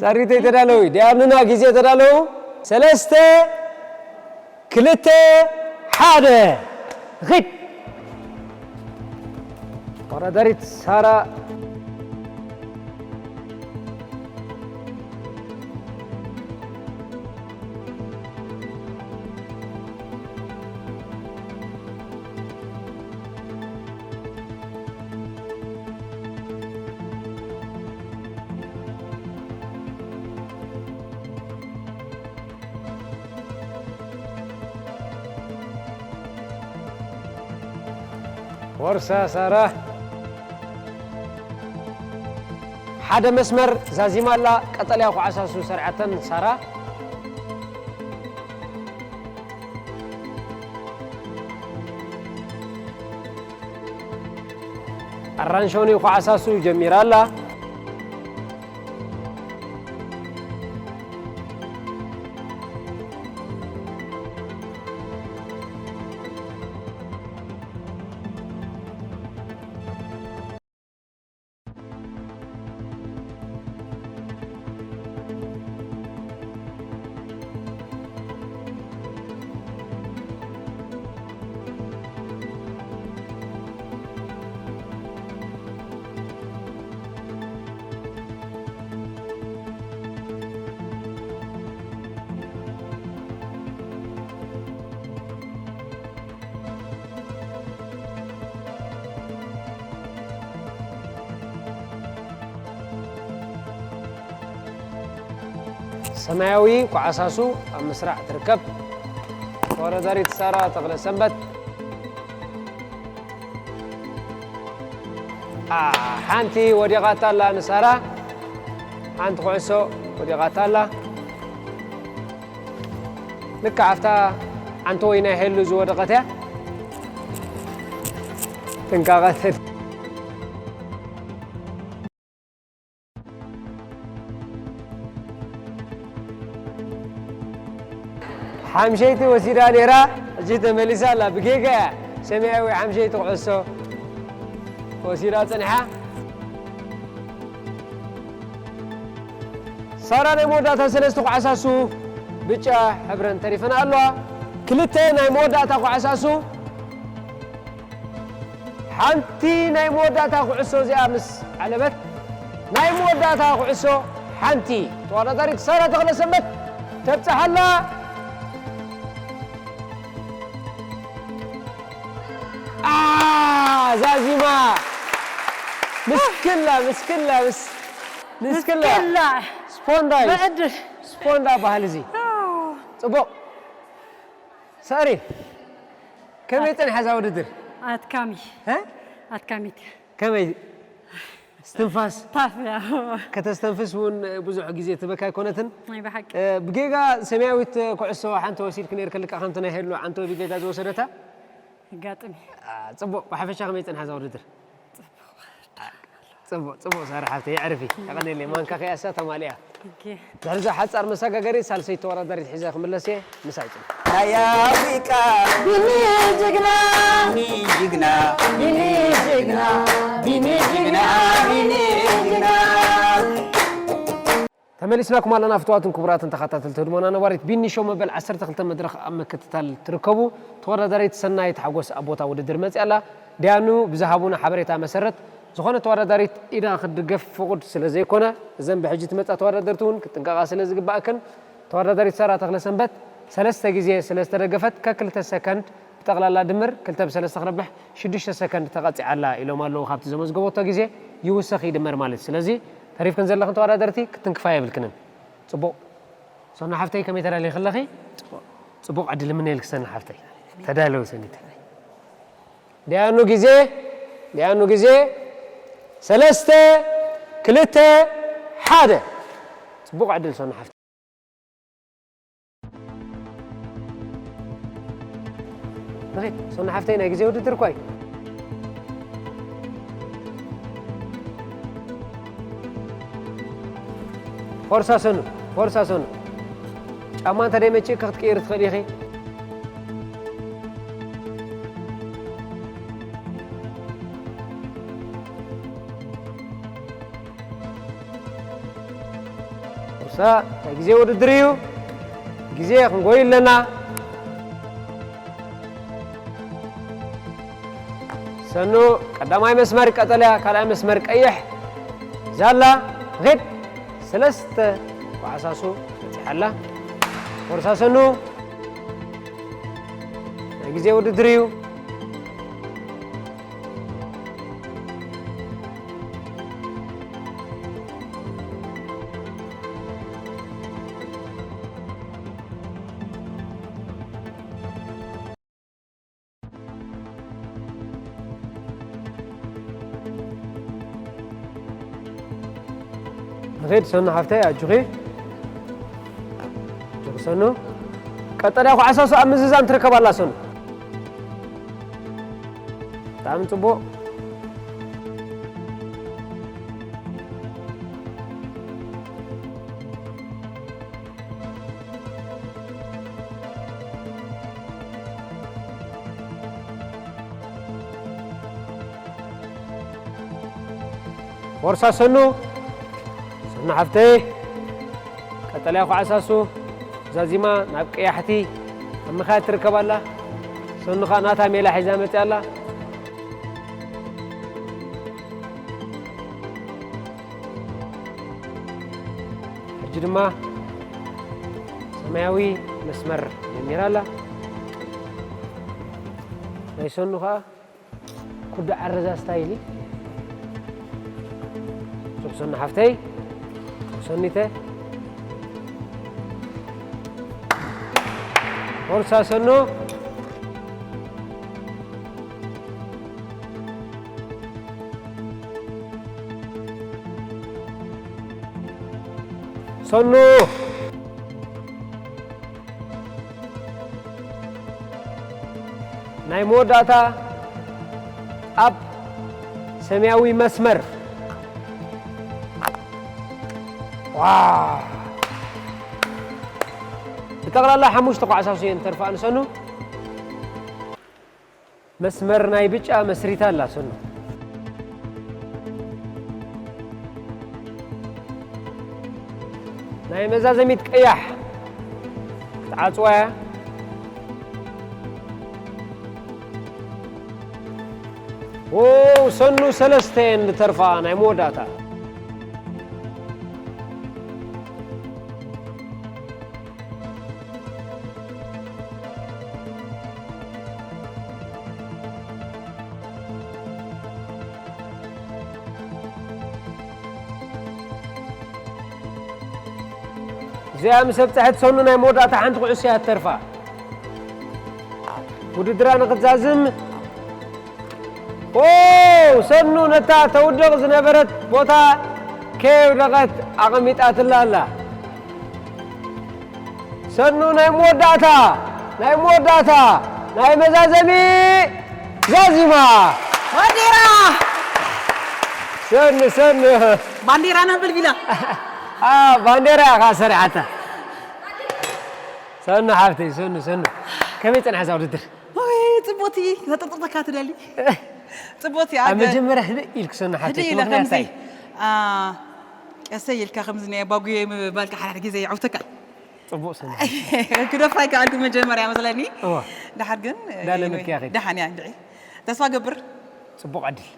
ሳሪተይ ተዳለዊ፣ ዲያኑና ግዜ ተዳለዉ። ሰለስተ፣ ክልተ፣ ሓደ። ኺድ። ተወዳዳሪት ሳራ። ቦርሳ ሳራ። ሓደ መስመር ዛዚማ ኣላ፣ ቀጠልያ ኩዓሳሱ ሰርዓተን ሳራ። ኣራንሾኒ ኩዓሳሱ ጀሚራ ኣላ። ሰማያዊ ኳዕሳሱ ኣብ ምስራዕ ትርከብ። ተወዳዳሪት ሳራ ተኽለ ሰንበት። አ፣ ሓንቲ ወዲቓታ ኣላ ንሳራ። ሓንቲ ኩዕሶ ወዲቓታ ኣላ። ልክዕ ኣብታ ዓንተወይ ናይ ሄሉ ዝወደቐት እያ። ጥንቃቐ ተድ-፣ ሓምሸይቲ ወሲዳ ነይራ፣ ሕጂ ተመሊሳ ኣላ። ብጌጋ እያ ሰማያዊ ሓምሸይቲ ኩዕሶ ወሲዳ ጽንሓ። ሳራ ናይ መወዳእታ ሰለስተ ኳዕሳሱ ብጫ ሕብረን ተሪፈን ኣለዋ። ክልተ ናይ መወዳእታ ኳዕሳሱ፣ ሓንቲ ናይ መወዳእታ ኩዕሶ እዚኣ ምስ ዓለበት፣ ናይ መወዳእታ ኩዕሶ ሓንቲ ተወዳዳሪት ሳራ ተኽለሰንበት ተብጽሓላ። አ፣ ዛዚማ። ምስክላ፣ ምስክላ፣ ምስ-፣ ምስክላ። ምስክላ። ስፖንዳ እዩ። ብዕድል። ስፖንዳ በሃል እዚ። ኣዎ። ጽቡቕ። ሳሪ፣ ከመይ ጸኒሓ እዛ ውድድር? ኣድካሚ። እ? ኣድካሚት። ከመይ? እስትንፋስ? ታፍ እያ። ከተስተንፍስ እውን ብዙሕ ግዜ ትበካ ኣይኮነትን። ናይ ብሓቂ። እ፣ ብጌጋ ሰማያዊት ኩዕሶ ሓንቲ ወሲድክ ነይርክ፣ ልክዕ ከምቲ ናይ ሄሉ ዓንቶ ብጌጋ ዝወሰደታ? ኣጋጥሚ። አ፣ ጽቡቕ። ብሓፈሻ ከመይ ጸንሓ እዛ ውድድር? ጽቡቕ። ጽቡቕ፣ ጽቡቕ ሳራ ሓፍተይ፣ የዕርፊ። የቐንየለይ። ማንካ ከይኣሳ ተማሊኣ። ኦኬ። ድሕሪ እዛ ሓጻር መሰጋገሪ ሳልሰይቲ ተወዳዳሪት ሒዘ ክምለስ እየ። ምሳይ ጽንሑ። ናይ ኣፍሪቃ ቢኒ ጅግና፣ ቢኒ ጅግና፣ ቢኒ ጅግና፣ ቢኒ ጅግና፣ ቢኒ ጅግና። ተመሊስናኩም ኣለና ፍቱዋትን ክቡራትን ተኸታተልቲ ህድሞና ነባሪት ቢኒ ሾው መበል ዓሰርተ ክልተ መድረኽ ኣብ ምክትታል ትርከቡ። ተወዳዳሪት ሰናይት ሓጎስ ኣብ ቦታ ውድድር መፅያ ኣላ። ዲያኑ ብዝሃቡና ሓበሬታ መሰረት ዝኾነ ተወዳዳሪት ኢዳ ክትድገፍ ፍቑድ ስለ ዘይኮነ እዘን ብሕጂ ትመፃ ተወዳደርቲ እውን ክጥንቀቓ ስለ ዝግባእክን ተወዳዳሪት ሳራ ተኽለሰንበት ሰለስተ ግዜ ስለ ዝተደገፈት ከክልተ ሰከንድ ብጠቕላላ ድምር ክልተ ብሰለስተ ክረብሕ ሽዱሽተ ሰከንድ ተቐፂዓ ኣላ ኢሎም ኣለዉ። ካብቲ ዘመዝገበቶ ግዜ ይውሰኽ ይድመር ማለት እዩ። ስለዚ ተሪፍክን ዘለኽን ተወዳደርቲ ክትንክፋ የብልክንን። ጽቡቕ። ሶና ሓፍተይ ከመይ ተዳሊኺ ኣለኺ? ጽቡቕ። ጽቡቕ ዕድል እምነየልኪ ሶና ሓፍተይ። ተዳለዊ ሰኒት። ዲያኑ ግዜ፣ ዲያኑ ግዜ፣ ሰለስተ፣ ክልተ፣ ሓደ። ጽቡቕ ዕድል ሶና ሓፍተይ። ንኺድ፣ ሶና ሓፍተይ ናይ ግዜ ውድድር እኳ እዩ። ፎርሳ ሰኑ፣ ፎርሳ ሰኑ። ጫማ እንተ ደይመችእኪ ክትቅይሪ ትኽእሊ ኢኺ። ሳ ናይ ግዜ ውድድር እዩ። ግዜ ክንጎይ ኣለና። ሰኑ ቀዳማይ መስመር ቀጠልያ፣ ካልኣይ መስመር ቀይሕ ዛላ። ሄድ ሰለስተ ኳዕሳሱ በጺሓ ኣላ። ፎርሳ ሰኑ። ናይ ግዜ ውድድር እዩ። ንኸይድ ሰኑ ሓፍተይ፣ ኣጆኺ። ኣጆኺ ሰኑ። ቀጠልያ ኳዕሳሱ ኣብ ምዝዛም ትርከብ ኣላ ሰኑ። ብጣዕሚ ጽቡቕ። ፎርሳ ሰኑ፣ ሰኑ ሓፍተይ፣ ቀጠልያ ኳዕሳሱ ዛዚማ ናብ ቀያሕቲ ኣብ ምኻድ ትርከብ ኣላ። ሰኑ ኸኣ ናታ ሜላ ሒዛ መጽያ ኣላ። ሕጂ ድማ ሰማያዊ መስመር ጀሚራ ኣላ። ናይ ሰኑ ኸኣ ኩዳ ዓረዛ ስታይል እዩ። ሱቕ ሰኑ ሓፍተይ፣ ሱቕ ሰኒተ። ፎርሳ ሰኑ። ሰኑ። ናይ መወዳእታ ኣብ ሰማያዊ መስመር። ዋ! ብጠቕላላ ሓሙሽተ ኳዕሳሱ እየን ተርፋ ንሰኑ። መስመር ናይ ብጫ መስሪታ ኣላ ሰኑ። ናይ መዛዘሚት ቀያሕ ክትዓጽዋ እያ። ዎው፣ ሰኑ ሰለስተ እየን ዝተርፋ ናይ መወዳእታ። እዚኣ ምስ ኣብፀሐት ሰኑ ናይ መወዳእታ ሓንቲ ኩዕሶ እያ ትተርፋ። ውድድራ ንክትዛዝም ኦ፣ ሰኑ ነታ ተውድቕ ዝነበረት ቦታ ከየውደቐት ኣቐሚጣትላ ኣላ። ሰኑ ናይ መወዳእታ፣ ናይ መወዳእታ፣ ናይ መዛዘሚ ዛዚማ። ባንዴራ! ሰኑ፣ ሰኑ። ባንዴራ ነብል ቢላ። አ፣ ባንዴራ ኢኻ ሰሪዓታ። ሰኑ ሓፍተይ፣ ሰኑ፣ ሰኑ። ከመይ ጸንሐ እዛ ውድድር? ወይ፣ ጽቡቕቲ፣ ከተጥርጥርካ ትደሊ። ጽቡቕቲ፣ ኣብ ኣገ- መጀመርያ ህድእ ኢልክ ሰኑ ሓፍተይ፣ ህድእ ኢለ ትመኽንያ ከምዚ፣ እንታይ? አ፣ ቀሰይ ኢልካ ከምዚ ናይ ባጉየ ምባልካ ሓደ ሓደ ግዜ የዕውተካ። ጽቡቕ ሰኑ። ክደፍራ ይከኣልኩ መጀመርያ መስለኒ። እዋ። ደሓር ግን፣ እንዳለ anyway፣ ምክያኺ። ደሓን እያ፣ እንድዒ። ተስፋ ገብር። ጽቡቕ ዕድል።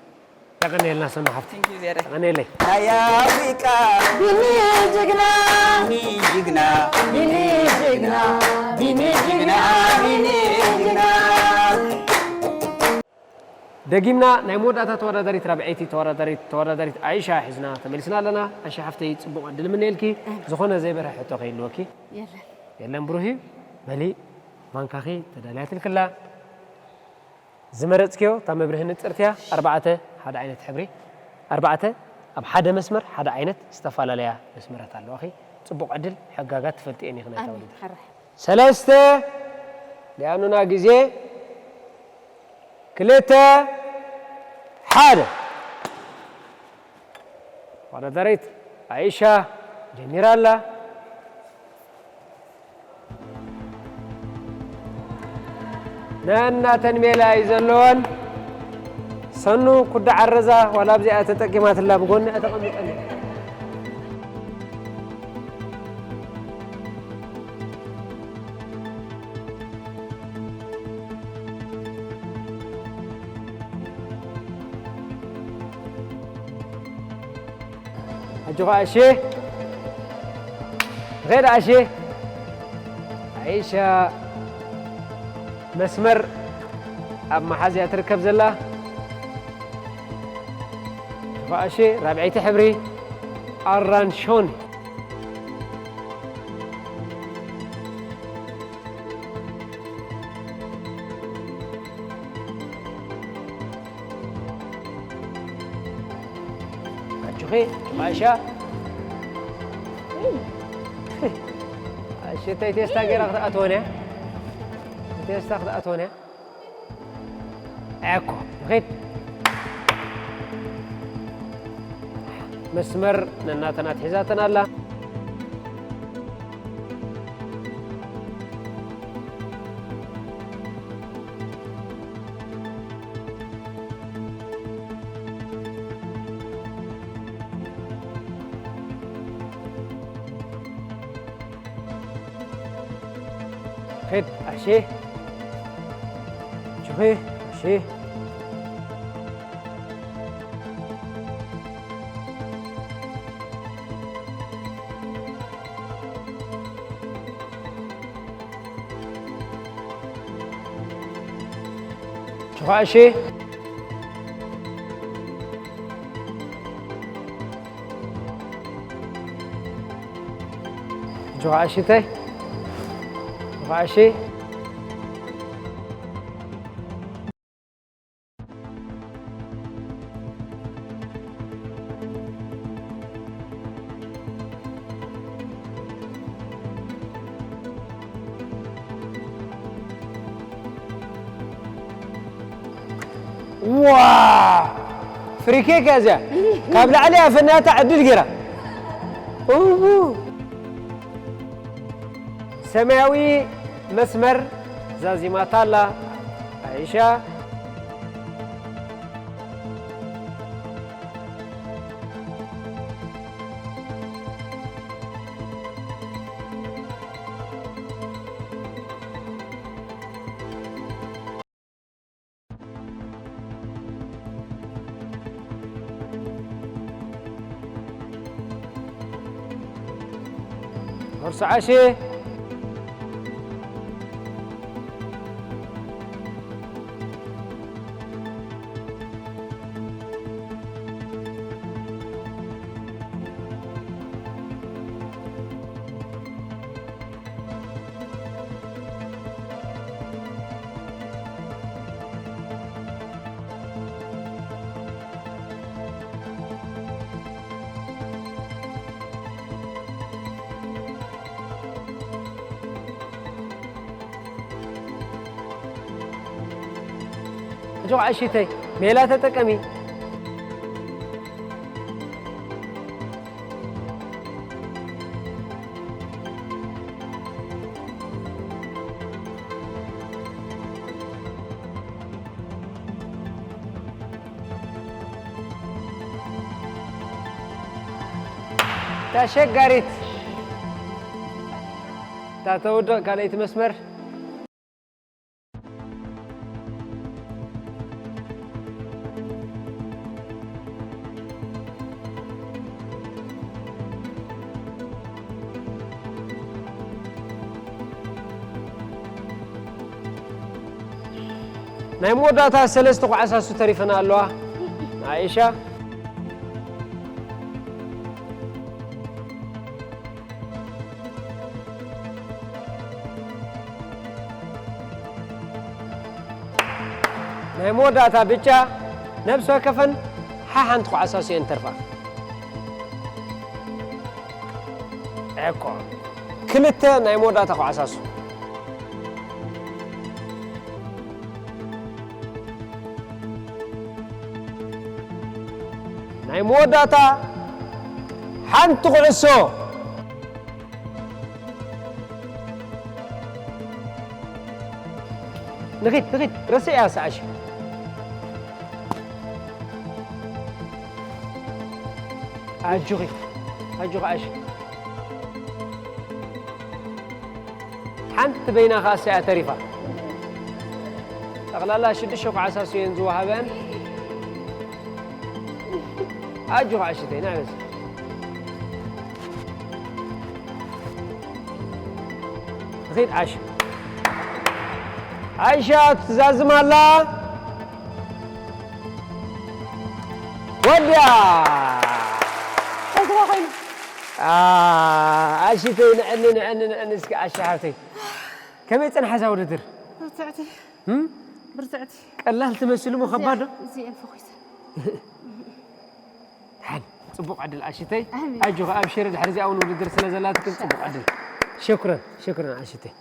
የቐንየልና ሰኑ ሓፍቲ። Thank you፣ ዜረ። የቐንየለይ። ናይ ኣፍሪቃ ቢኒ ጅግና፣ ቢኒ ጅግና፣ ቢኒ ጅግና፣ ቢኒ ጅግና፣ ቢኒ ጅግና። ደጊምና ናይ መወዳእታ ተወዳዳሪት ራብዐይቲ ተወዳዳሪት፣ ተወዳዳሪት ኣይሻ ሒዝና ተመሊስና ኣለና። ኣይሻ ሓፍተይ፣ ጽቡቕ ዕድል እምነየልኪ። ኣሜን። ዝኾነ ዘይበርሀ ሕቶ ከይህልወኪ? የለን። የለን፣ ብሩህ እዩ። በሊ፣ ማንካኺ ተዳልያትልክላ። ዝመረጽክዮ እታ መብርሂ ንጽርቲ እያ። ኣርባዕተ ሓደ ዓይነት ሕብሪ፣ ኣርባዕተ ኣብ ሓደ መስመር ሓደ ዓይነት ዝተፈላለያ መስመራት ኣለዋኺ። ጽቡቕ ዕድል፣ ሕጋጋት ትፈልጥየን ኢኺ ናይታ ኣሜን። ውድድር። ሕራይ። ሰለስተ፣ ሊኣኑና ግዜ፣ ክልተ፣ ሓደ። ተወዳዳሪት ኣይሻ ጀሚራ ኣላ። ነናተን ሜላ እዩ ዘለወን። ሰኑ ኩዳ ዓረዛ ዋላ ኣብዚኣ ተጠቂማትላ ብጎኒ እያ ተቐሚጠን። ኣጆኻ ኣሼ። ንኸይድ ኣሼ። ኣይሻ መስመር ኣብ መሓዝያ ትርከብ ዘላ። ኣጆኻ ኣሼ። ራብዐይቲ ሕብሪ ኣራንሾኒ። ኣጆኺ ማይሻ። ኣሸተይ ቴስታ ገይራ ክትኣትወን እያ። ቴስታ ክትኣትወን እያ። እኮ ንኺድ። መስመር ነናተን ኣትሒዛተን ኣላ። ኺድ ኣሼ። ጁኺ ኣሼ። ጁኻ ኣሼ። ጁኻ ኣሽተይ። ጁኻ ኣሼ። ዋ! ፍሪኬክ እያ እዚኣ። ካብ ላዕሊ ኣፈንያታ ዕድል ገይራ። እው! ሰማያዊ መስመር ዛዚማታ ኣላ። ኣይሻ። ሆርሶ ዓሼ። ኣጆኻ ዓሽተይ፣ ሜላ ተጠቀሚ። እታ ሸጋሪት፣ እታ ተውድቕ ካልኣይቲ መስመር። ናይ መወዳእታ ሰለስተ ኳዕሳሱ ተሪፈና ኣለዋ። ንኣይሻ። ናይ መወዳእታ ብጫ ነብሲ ወከፈን ሓሓንቲ ኳዕሳሱ እየን ተርፋ። እኮ ክልተ ናይ መወዳእታ ኳዕሳሱ። ናይ መወዳእታ ሓንቲ ኩዕሶ። ንኺድ፣ ንኺድ፣ ረስዕያ ሰዓሽ። ኣጆኺ፣ ኣጆኺ ኣሽ። ሓንቲ በይና ከኣ እሳ እያ ተሪፋ። ጠቕላላ ሽዱሽተ ኳዕሳሱ እየን ዝወሃበን። ኣጆኺ ኣሽተይ፣ ናይ በዚ። ኺድ ዓሽ። ዓይሻ ትዛዝም ኣላ። ወድያ። ከዝዋ ኮይኑ። ኣ፣ ኣሽተይ ንዕኒ፣ ንዕኒ፣ ንዕኒ እስኪ ኣሻ ሓብተይ። ከመይ ጸንሓ እዛ ውድድር? ብርትዕቲ። እም? ብርትዕቲ። ቀላል ትመስል እሞ ከባድ ዶ? እዚኤን ፈኺሰ። ደሓን፣ ጽቡቕ ዕድል ኣሽተይ። ኣሜን። ኣጆኺ፣ ኣብሽሪ፣ ድሕሪ እዚኣ እውን ውድድር ስለ ዘላትክን ጽቡቕ ዕድል። ሽክረን፣ ሽክረን ኣሽተይ።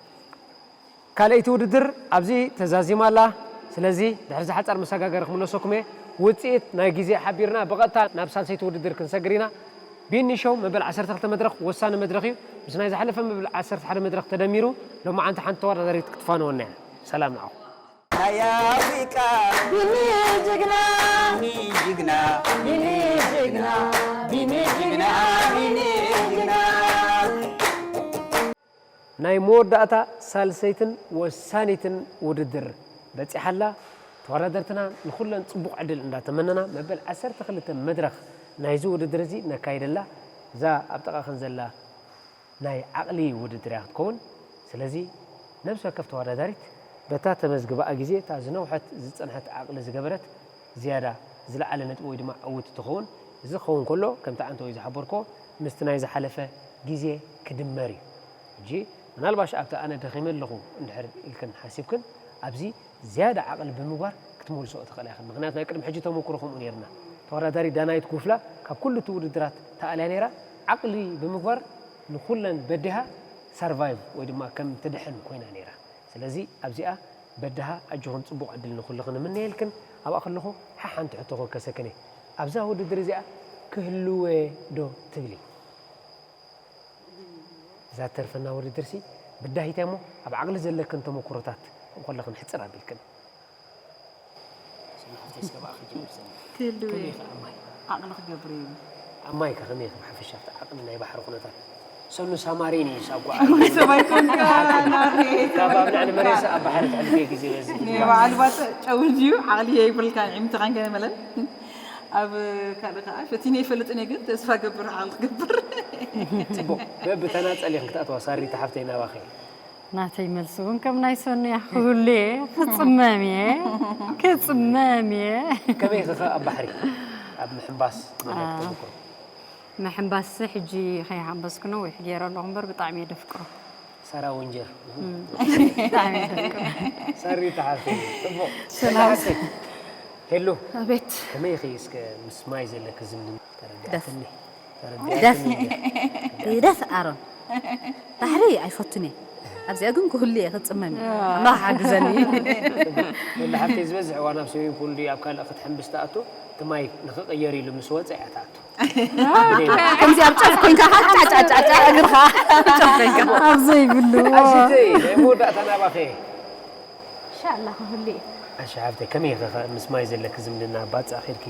ካልኣይቲ ውድድር ኣብዚ ተዛዚማ ኣላ። ስለዚ ድሕሪ እዛ ሓጻር መሰጋገሪ ክምለሰኩም እየ። ውጽኢት ናይ ግዜ ሓቢርና ብቐጥታ ናብ ሳልሰይቲ ውድድር ክንሰግር ኢና። ቢኒ ሾው መበል ዓሰርተ ክልተ መድረኽ ወሳኒ መድረኽ እዩ። ምስ ናይ ዝሓለፈ መበል ዓሰርተ ሓደ መድረኽ ተደሚሩ ሎማዓንቲ ሓንቲ ተወዳዳሪት ክትፋነወና እያ። ሰላም ንዓኹም። ናይ ኣፍሪቃ ቢኒ ጅግና፣ ቢኒ ጅግና፣ ቢኒ ጅግና፣ ቢኒ ጅግና፣ ቢኒ ጅግና። ናይ መወዳእታ ሳልሰይትን ወሳኒትን ውድድር በጺሓ ኣላ። ተወዳደርትና ንኹለን ጽቡቕ ዕድል እንዳተመነና፣ መበል ዓሰርተ ክልተ መድረኽ ናይዚ ውድድር እዚ ነካይደላ። እዛ ኣብ ጥቓኽን ዘላ ናይ ዓቕሊ ውድድር እያ ክትከውን። ስለዚ ነብሲ ወከፍ ተወዳዳሪት በታ ተመዝግባኣ ግዜ፣ እታ ዝነውሐት ዝጸንሐት ዓቕሊ ዝገበረት፣ ዝያዳ ዝለዓለ ነጥቢ ወይ ድማ ዕውት ትኸውን። እዚ ክኸውን ከሎ፣ ከምቲ ዓንተወይ ዝሓበርክዎ፣ ምስቲ ናይ ዝሓለፈ ግዜ ክድመር እዩ። ሕጂ ምናልባሽ ኣብቲ ኣነ ደኺመ ኣለኹ እንድሕር ኢልክን ሓሲብክን፣ ኣብዚ ዝያዳ ዓቕሊ ብምግባር ክትመልስኦ ትኽእላ ኢኽን። ምኽንያቱ ናይ ቅድሚ ሕጂ ተመኩሮ ከምኡ ነይርና። ተወዳዳሪት ዳናይት ጉፍላ ካብ ኩሉ እቲ ውድድራት ተኣልያ ነይራ። ዓቕሊ ብምግባር ንኹለን በዲሃ ሰርቫይቭ ወይ ድማ ከም ትድሕን ኮይና ነይራ። ስለዚ ኣብዚኣ በድሃ ኣጆኽን ጽቡቕ ዕድል ንኹልኽን እምነየልክን። ኣብኣ ከለኹ ሓሓንቲ ሕቶ ክወከሰክን እየ። ኣብዛ ውድድር እዚኣ ክህልወ ዶ ትብሊ? እዛ ተርፈና ውድድርሲ ብዳሂት እያ እሞ ኣብ ዓቕሊ ዘለክን ተመኩሮታት ከምኡ ከለኽን ሕጽር ኣቢልክን። ሰኑ ሓፍተይ እስከ ብኣኺ ጀምር ሰኑ። ክህልወ ከመይ ኢኻ ኣብ ማይ? ዓቕሊ ክገብር እዩ። ኣብ ማይ ከ ከመይ ኢኺ ብሓፈሻ ኣብቲ ዓቕሊ ናይ ባሕሪ ኩነታት? ሰኑ ሳማሪን እዩ ሳጓ። ወይ ሰብ ኣይኮንካ፣ ናሬ፣ ካብ ኣብ ልዕሊ መሬት ኣብ ባሕሪ ትሕልፊ ግዜ በዚ ናይ በዓል ባጽዕ ጨው ድዩ? ዓቕሊ የይብልካን፣ ዒምትኻን ከይመለን። ኣብ ካልእ ከኣ ፈቲነ ኣይፈልጥን እየ፣ ግን ተስፋ ገብር ዓቕሊ ክገብር። ጽቡቕ። በብተናጸል ኢኽን ክትኣትዋ ሳሪታ ሓፍተይ ናባኺ። ናተይ መልሲ እውን ከም ናይ ሰኑ እያ። ክህሉ እየ፣ ክጽመም እየ፣ ክጽመም እየ። ከመይ ኢኺ ኸ ኣብ ባሕሪ፣ ኣብ ምሕንባስ ዘለኪ ኣዎ። ተመኩሮ? ምሕንባስሲ ሕጂ ከይሓንበስኩ ነዊሕ ገይረ ኣለኹ እምበር ብጣዕሚ እየ ደፍቅሮ። ሳራ ወንጀር። እም፣ ብጣዕሚ እየ ደፍቅሮ። ሳሪታ ሓፍተይ፣ ጽቡቕ። ሰላም። ሓፍተይ። ሄሉ። ኣቤት። ከመይ ኢኺ እስከ ምስ ማይ ዘለኪ ዝምድና? ተረዲኣትኒ። ደፍ። ተረዲኣትኒ። ደፍ። ደፍ ኣሮን። ባሕሪ ኣይፈቱን እየ። ኣብዚኣ ግን ክህሉ እየ ክጽመም እየ። ኣዎ። ኣምላኽ ሓግዘኒ። ወላ ሓፍተይ ዝበዝሕ እዋን ኣብ ስዊሚንግ ፑል ድዩ ኣብ ካልእ ክትሕምብስ ትኣቱ፣ እቲ ማይ ንኽቕየር ኢሉ ምስ ወጸ እያ ትኣቱ። ከምዚ ኣብ ጫፍ ኮንካ ጫጫጫጫ እግርኻ ጫፍ ኮንካ። ኣብ ዘይብሉ። ኣሽተይ፣ ናይ መወዳእታ ናባኸ። ኢንሻኣላህ ክህሉ እዩ። ኣሽ ሓፍተይ፣ ከመይ ኢኺ ኸ ምስ ማይ ዘለኪ ዝምድና? ባጽዕ ኺድኪ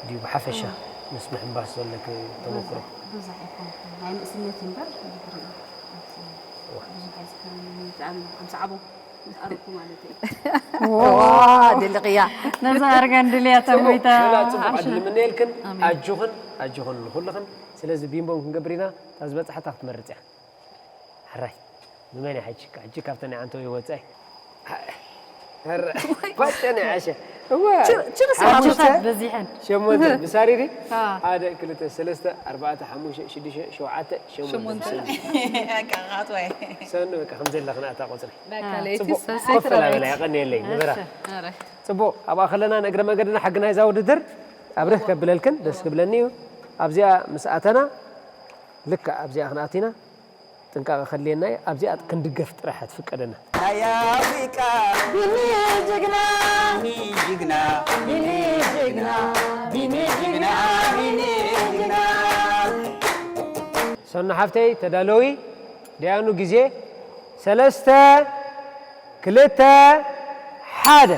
ድዩ ብሓፈሻ እም። ምስ ምሕንባስ ዘለኪ ተመኩሮ? ብዙሕ ኣይኮንኩን። ናይ ንእስነት እምበር ድሕሪ እዋ። ብዙሕ ኣይዝክርን። ብጣዕሚ ከም ሰዓቦ ምስ ኣረግኩ ማለት እዩ። ዋ፣ ደሊቕያ። ነዛ ኣርጋን ድልያ ጽቡቕ፣ ተሞይታ። ሌላ ጽቡቕ ዓሽ። ዕድል እምነየልክን። ኣሜን። ኣጆኽን፣ ኣጆኽን ንኹልኽን። ስለዚ ቢምቦን ክንገብር ኢና። እታ ዝበጽሓታ ክትመርጽ እያ። ሕራይ። ንመን እያ ሕጂ? ሕጂ ካብተን ናይ ዓንተወይ ወጻኢ። ሀረ፣ ባጨነ ዓሸ። እዋ። ችር-፣ ችር-፣ ሓሙሽተ፣ ሓሙሽተ በዚሐን። ሸሞንተ። ብሳሪ ድዩ? ኣዎ። ሓደ፣ ክልተ፣ ሰለስተ፣ ኣርባዕተ፣ ሓሙሽተ፣ ሽዱሽተ፣ ሸውዓተ፣ ሸሞንተ። ሸሞንተ። በቃ፣ ኣትዋይ። ሰኑ፣ በቃ፣ ከም ዘለኽን ኣታ ቁጽሪ። በቃ፣ ኣዎ። ለይቲ ጽቡቕ። ሰሰይ ኮፍ ላበላ፣ ትራቤት። የቐንየለይ፣ ንበራ። እሺ። ኣረ። ጽቡቕ። ኣብኣ ከለና ንእግረ መገድና ሕጊ ናይዛ ውድድር ኣብርህ ከብለልክን ደስ ክብለኒ እዩ። ኣብዚኣ ምስ ኣተና፣ ልክዕ ኣብዚኣ ክንኣቲና፣ ጥንቃቐ ከድልየና እዩ። ኣብዚኣ ክንድገፍ ጥራሕ ትፍቀደና። ናይ ኣፍሪቃ ቢኒ ጅግና፣ ቢኒ ጅግና፣ ቢኒ ጅግና፣ ቢኒ ጅግና፣ ቢኒ ጅግና። ሰኑ ሓፍተይ ተዳለዊ፣ ደያኑ ግዜ ሰለስተ፣ ክልተ፣ ሓደ።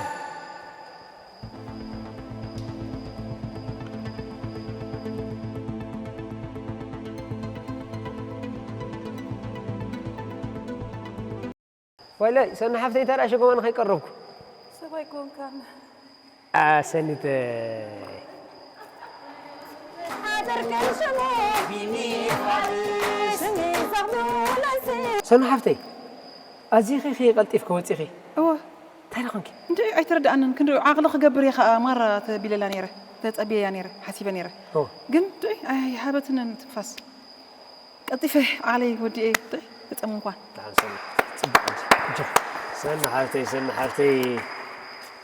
ወይለይ፣ ሰኑ ሓፍተይ፣ እንታይ ደኣ ሸጎማን ከይቀረብኩ? ሰብ ኣይኮንካን። ኣ፣ ሰኒተይ። ሰኑ ሓፍተይ፣ ኣዚኺ ኺ ቀልጢፍኪ ወጺኺ? እወ። እንታይ ደኾንኪ? እንድዒ ኣይተረድኣንን። ክንዲ ዓቕሊ ክገብር እየ ኸኣ ማራ ተቢለላ ነይረ። ተጸብየያ ነይረ። ሓሲበ ነይረ። እወ። ግን እንድዒ ኣይሃበትንን ትንፋስ። ቀልጢፈ ዓቕለይ ወዲኤ እንድዒ ተጸመምኳ። ደሓን ሰኒ። ጽቡቕ እንጂ። እጆ። ሰኒ ሓፍተይ፣ ሰኒ ሓፍተይ።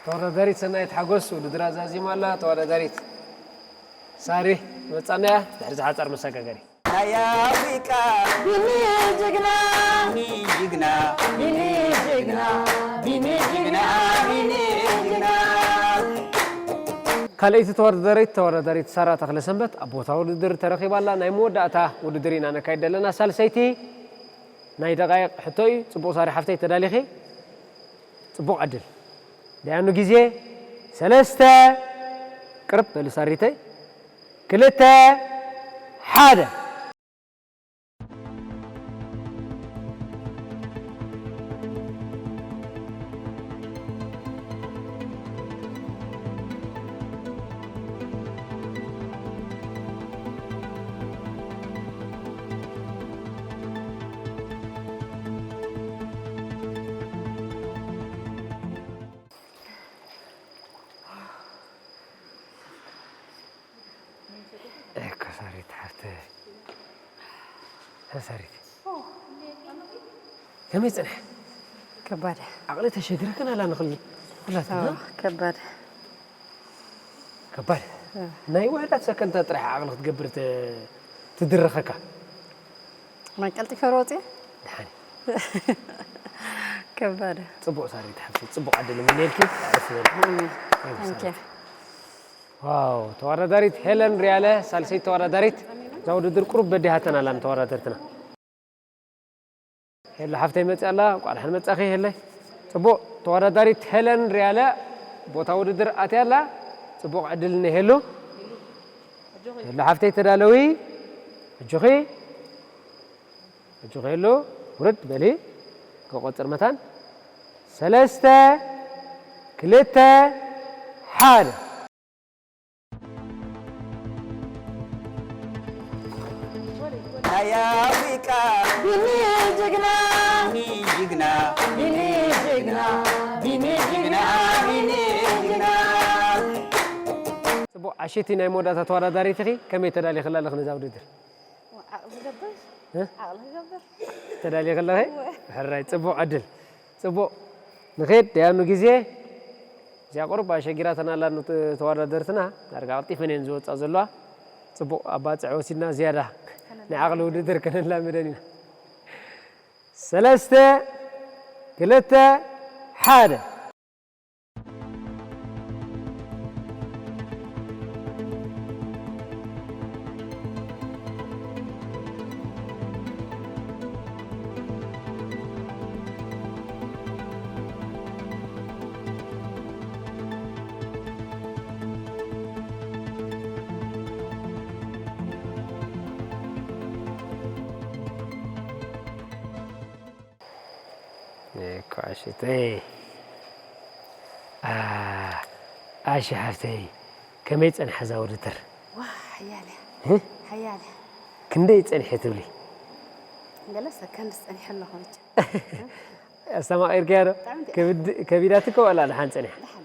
ተወዳዳሪት ሰናይት ሓጎስ ውድድራ ዛዚማ ኣላ። ተወዳዳሪት ሳሪ መጻና እያ። ድሕሪ ዝሓጻር መሰጋገሪ። ናይ ኣፍሪቃ ቢኒ ጅግና፣ ቢኒ ጅግና፣ ቢኒ ጅግና፣ ቢኒ ጅግና፣ ቢኒ ጅግና። ካልኣይቲ ተወዳዳሪት፣ ተወዳዳሪት ሳራ ተኽለሰንበት ኣብ ቦታ ውድድር ተረኺባ ኣላ። ናይ መወዳእታ ውድድር ኢና ነካይድ ዘለና። ሳልሰይቲ ናይ ደቃይቕ ሕቶ እዩ። ጽቡቕ ሳሪ ሓፍተይ፣ ተዳሊኺ? ጽቡቕ ዕድል። ደያኑ ግዜ፣ ሰለስተ፣ ቅርብ በሊ ሳሪተይ፣ ክልተ፣ ሓደ። እኮ ሳሪት ሓፍተይ። ሳሪት። ከመይ ጽንሐ? ከባድ። ዓቕሊ ተሸግረክን ኣላ ንኽሉ። ኩላትና። ኣዎ፣ ከባድ። ከባድ። እ። ናይ ውሕዳት ሰከንዳት ጥራሕ ዓቕሊ ክትገብር ተ-፣ ትድርኸካ። ማን ቀልጢፈ ሮጽ እየ? ደሓን። ከባድ። ጽቡቕ ሳሪት ሓፍተይ፣ ጽቡቕ ዕድል እምነየልኪ። ኣዕርፊ በሊ። ኣሜን። ኣሜን። ዋው፣ ተወዳዳሪት ሄለን ሪያለ፣ ሳልሰይቲ ተወዳዳሪት። እዛ ውድድር ቁሩብ በዲሃተን ኣላ ንተወዳደርትና። ሄሎ ሓፍተይ መጽኣ ኣላ፣ እንቋዕ ደሓን መጻኺ ሄለይ። ጽቡቕ፣ ተወዳዳሪት ሄለን ሪያለ ቦታ ውድድር ኣትያ ኣላ። ጽቡቕ ዕድል ንሄሉ። ሄሎ ሓፍተይ ተዳለዊ። እጆኺ። እጆኺ ሄሉ። ውርድ በሊ። ክቆጽር መታን። ሰለስተ፣ ክልተ፣ ሓደ። ናይ ኣፍሪቃ ቢኒ ጅግና፣ ቢኒ ጅግና፣ ቢኒ ጅግና፣ ቢኒ ጅግና፣ ቢኒ ጅግና። ጽቡቕ፣ ኣሸቲ ናይ መወዳእታ ተወዳዳሪት ኢኺ። ከመይ ተዳሊኽላ ኣለኺ ነዛ ውድድር? ዓቕሊ ክገብር፣ እ? ዓቕሊ ክገብር። ተዳሊኺ ኣለኺ? እወ። ሕራይ፣ ጽቡቕ ዕድል። ጽቡቕ። ንኸይድ፣ ደያኑ ግዜ። እዚኣ ቁሩብ ኣሸጊራተን ኣላ ን-፣ ተወዳደርትና። ዳርጋ ቀልጢፈን እየን ዝወጻ ዘለዋ። ጽቡቕ ኣባጽዕ ወሲድና ዝያዳ ናይ ዓቕሊ ውድድር ከነላምደን ኢና። ሰለስተ፣ ክልተ፣ ሓደ። እኮ ኣሽተይ። ኣ-፣ ኣሽ ሓፍተይ፣ ከመይ ጸንሐ እዛ ውድድር? ዋ፣ ሓያል እያ። እ? ሓያል እያ። ክንደይ ጸንሐ ትብሊ? ገለ ሰከንድ ጸኒሐ ኣለኹ መቸም። ኣስተማቒርካያ ዶ? ብጣዕሚ እንዲ-፣ ከብድ-፣ ከቢዳትኪ ዋላ ደሓን ጸኒሓ? ደሓን።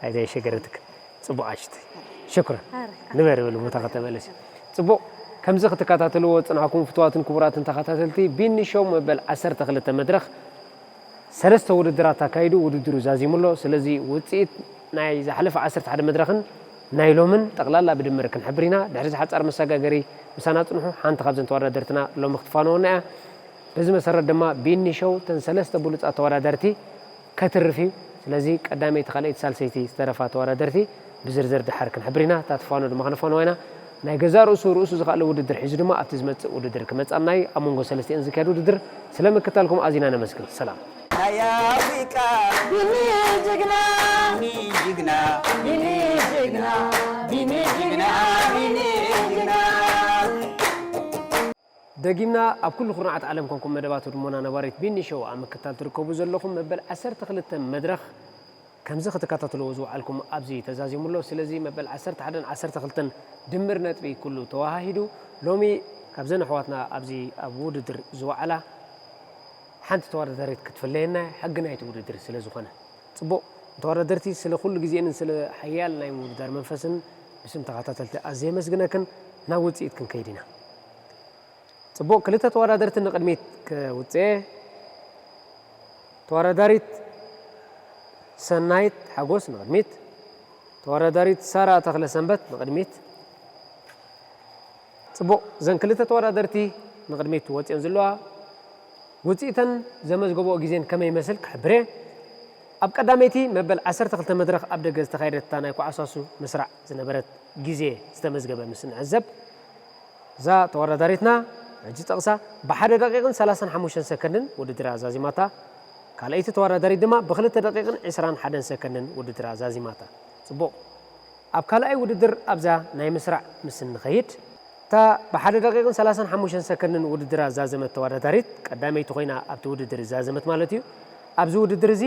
ኣይተሸገረትክ። ጽቡቕ ኣሽቲ። ሽኩራን። ኣረ። ንበሪ በሉ ቦታ ከተመለስ። ጽቡቕ። ከምዚ ክትከታተልዎ ዝጸናሕኩም ፍቱዋትን ክቡራትን ተኸታተልቲ፣ ቢኒ ሾው መበል ዓሰርተ ክልተ መድረኽ ሰለስተ ውድድራት ኣካይዱ፣ ውድድሩ ዛዚሙ ኣሎ። ስለዚ ውጽኢት ናይ ዝሓለፈ ዓሰርተ ሓደ መድረኽን ናይ ሎምን ጠቕላላ ብድምር ክንሕብር ኢና። ድሕሪ እዚ ሓጻር መሰጋገሪ ምሳና ጽንሑ። ሓንቲ ካብዘን ተወዳደርትና ሎሚ ክትፋነወና እያ። በዚ መሰረት ድማ ቢኒ ሾው ተን ሰለስተ ብሉጻት ተወዳደርቲ ከትርፍ እዩ። ስለዚ ቀዳመይቲ፣ ካልኣይቲ፣ ሳልሰይቲ ዝተረፋ ተወዳደርቲ ብዝርዝር ድሓር ክንሕብር ኢና። እታ ትፋኖ ድማ ከነፋንዋ ኢና። ናይ ገዛእ ርእሱ ርእሱ ዝኸኣለ ውድድር ሒዙ ድማ ኣብቲ ዝመጽእ ውድድር ክመጽኣና እዩ። ኣብ መንጎ ሰለስቲኤን ዝካየድ ውድድር ስለ ምክታልኩም ኣዚና ነመስግን። ሰላም። ናይ ኣፍሪቃ ቢኒ ጅግና፣ ቢኒ ጅግና፣ ቢኒ ጅግና፣ ቢኒ ጅግና፣ ቢኒ ጅግና። ደጊምና ኣብ ኩሉ ኩርናዓት ዓለም ኮንኩም መደባት ህድሞና ነባሪት ቢኒ ሾው ኣብ ምክታል ትርከቡ ዘለኹም መበል ዓሰርተ ክልተ መድረኽ ከምዚ ክትከታተልዎ ዝወዓልኩም ኣብዚ ተዛዚሙ ኣሎ። ስለዚ መበል ዓሰርተ ሓደን ዓሰርተ ክልተን ድምር ነጥቢ ኩሉ ተወሃሂዱ ሎሚ ካብዘን ኣሕዋትና ኣብዚ ኣብ ውድድር ዝወዓላ ሓንቲ ተወዳዳሪት ክትፍለየና ሕጊ ናይቲ ውድድር ስለ ዝኾነ። ጽቡቕ፣ ተወዳደርቲ ስለ ኩሉ ግዜን ስለ ሓያል ናይ ምውድዳር መንፈስን ብስም ተኸታተልቲ ኣዝየ የመስግነክን። ናብ ውጽኢት ክንከይድ ኢና። ጽቡቕ፣ ክልተ ተወዳደርቲ ንቕድሚት ክውጽኤ። ተወዳዳሪት ሰናይት ሓጎስ ንቕድሚት፣ ተወዳዳሪት ሳራ ተኽለ ሰንበት ንቕድሚት። ጽቡቕ፣ እዘን ክልተ ተወዳደርቲ ንቕድሚት ወጺኦን ዘለዋ ውጽኢተን ዘመዝገበኦ ግዜን ከመይ ይመስል ክሕብር እየ። ኣብ ቀዳመይቲ መበል ዓሰርተ ክልተ መድረኽ ኣብ ደገ ዝተኻየደት እታ ናይ ኮዓሳሱ ምስራዕ ዝነበረት ግዜ ዝተመዝገበ ምስ ንዕዘብ፣ እዛ ተወዳዳሪትና ሕጂ ጠቕሳ ብሓደ ደቂቕን ሰላሳን ሓሙሽተን ሰከንድን ውድድራ ዛዚማታ። ካልኣይቲ ተወዳዳሪት ድማ ብክልተ ደቂቕን ዕስራን ሓደን ሰከንድን ውድድራ ዛዚማታ። ጽቡቕ። ኣብ ካልኣይ ውድድር ኣብዛ ናይ ምስራዕ ምስ እንኸይድ፣ እታ ብሓደ ደቂቕን ሰላሳን ሓሙሽተን ሰከንድን ውድድራ ዛዘመት ተወዳዳሪት ቀዳመይቲ ኮይና ኣብቲ ውድድር ዛዘመት ማለት እዩ። ኣብዚ ውድድር እዚ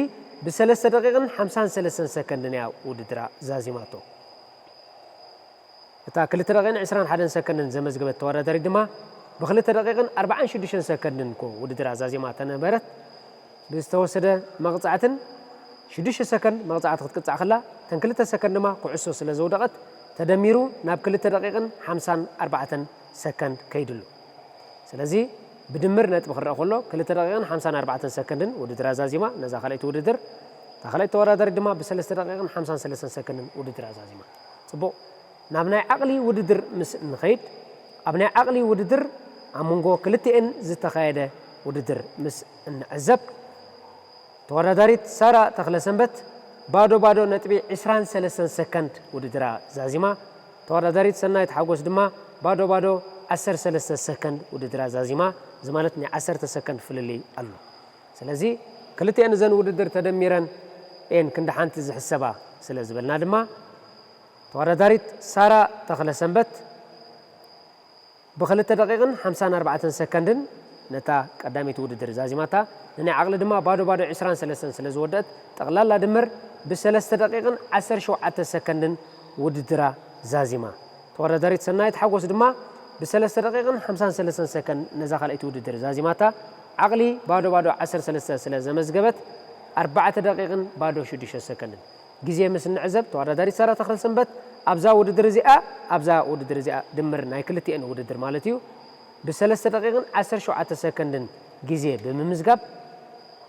ብሰለስተ ደቂቕን ሓምሳን ሰለስተን ሰከንድን እያ ውድድራ ዛዚማቶ። እታ ክልተ ደቂቕን ዕስራን ሓደን ሰከንድን ዘመዝገበት ተወዳዳሪት ድማ ብክልተ ደቂቕን ኣርባዓን ሽዱሽተን ሰከንድን ኮ ውድድራ ዛዚማ ተነበረት። ብዝተወሰደ መቕጻዕትን ሽዱሽተ ሰከንድ መቕጻዕቲ ክትቅጻዕ ከላ፣ እተን ክልተ ሰከንድ ድማ ኩዕሶ ስለ ዘውደቐት፣ ተደሚሩ ናብ ክልተ ደቂቕን ሓምሳን ኣርባዕተን ሰከንድ ከይድሉ። ስለዚ ብድምር ነጥቢ ክረአ ከሎ፣ ክልተ ደቂቕን ሓምሳን ኣርባዕተን ሰከንድን ውድድር ኣዛዚማ ነዛ ካልኣይቲ ውድድር፣ እታ ካልኣይቲ ተወዳዳሪት ድማ ብሰለስተ ደቂቕን ሓምሳን ሰለስተን ሰከንድን ውድድር ኣዛዚማ። ጽቡቕ፣ ናብ ናይ ዓቕሊ ውድድር ምስ እንኸይድ፣ ኣብ ናይ ዓቕሊ ውድድር ኣብ መንጎ ክልቲኤን ዝተኻየደ ውድድር ምስ እንዕዘብ፣ ተወዳዳሪት ሳራ ተኽለሰንበት ባዶ ባዶ ነጥቢ ዕስራን ሰለስተን ሰከንድ ውድድራ ዛዚማ፣ ተወዳዳሪት ሰናይት ሓጎስ ድማ ባዶ ባዶ ዓሰርተ ሰለስተ ሰከንድ ውድድራ ዛዚማ፣ እዚ ማለት ናይ ዓሰርተ ሰከንድ ፍልልይ ኣሎ። ስለዚ ክልቲኤን እዘን ውድድር ተደሚረን እየን ክንዲ ሓንቲ ዝሕሰባ ስለ ዝበልና ድማ፣ ተወዳዳሪት ሳራ ተኽለሰንበት ብክልተ ደቂቕን ሓምሳን ኣርባዕተን ሰከንድን ነታ ቀዳመይቲ ውድድር ዛዚማታ፣ ንናይ ዓቕሊ ድማ ባዶ ባዶ ዕስራን ሰለስተን ስለ ዝወደአት፣ ጠቕላላ ድምር ብሰለስተ ደቂቕን ዓሰርተ ሸውዓተ ሰከንድን ውድድራ ዛዚማ። ተወዳዳሪት ሰናይት ሓጎስ ድማ ብሰለስተ ደቂቕን ሓምሳን ሰለስተን ሰከንድ ነዛ ካልኣይቲ ውድድር ዛዚማታ፣ ዓቕሊ ባዶ ባዶ ዓሰርተ ሰለስተ ስለ ዘመዝገበት፣ ኣርባዕተ ደቂቕን ባዶ ሽዱሽተ ሰከንድን ግዜ ምስ እንዕዘብ፣ ተወዳዳሪት ሳራ ተኽለሰንበት ኣብዛ ውድድር እዚኣ፣ ኣብዛ ውድድር እዚኣ ድምር ናይ ክልቲኤን ውድድር ማለት እዩ፣ ብሰለስተ ደቂቕን ዓሰርተ ሸውዓተ ሰከንድን ግዜ ብምምዝጋብ፣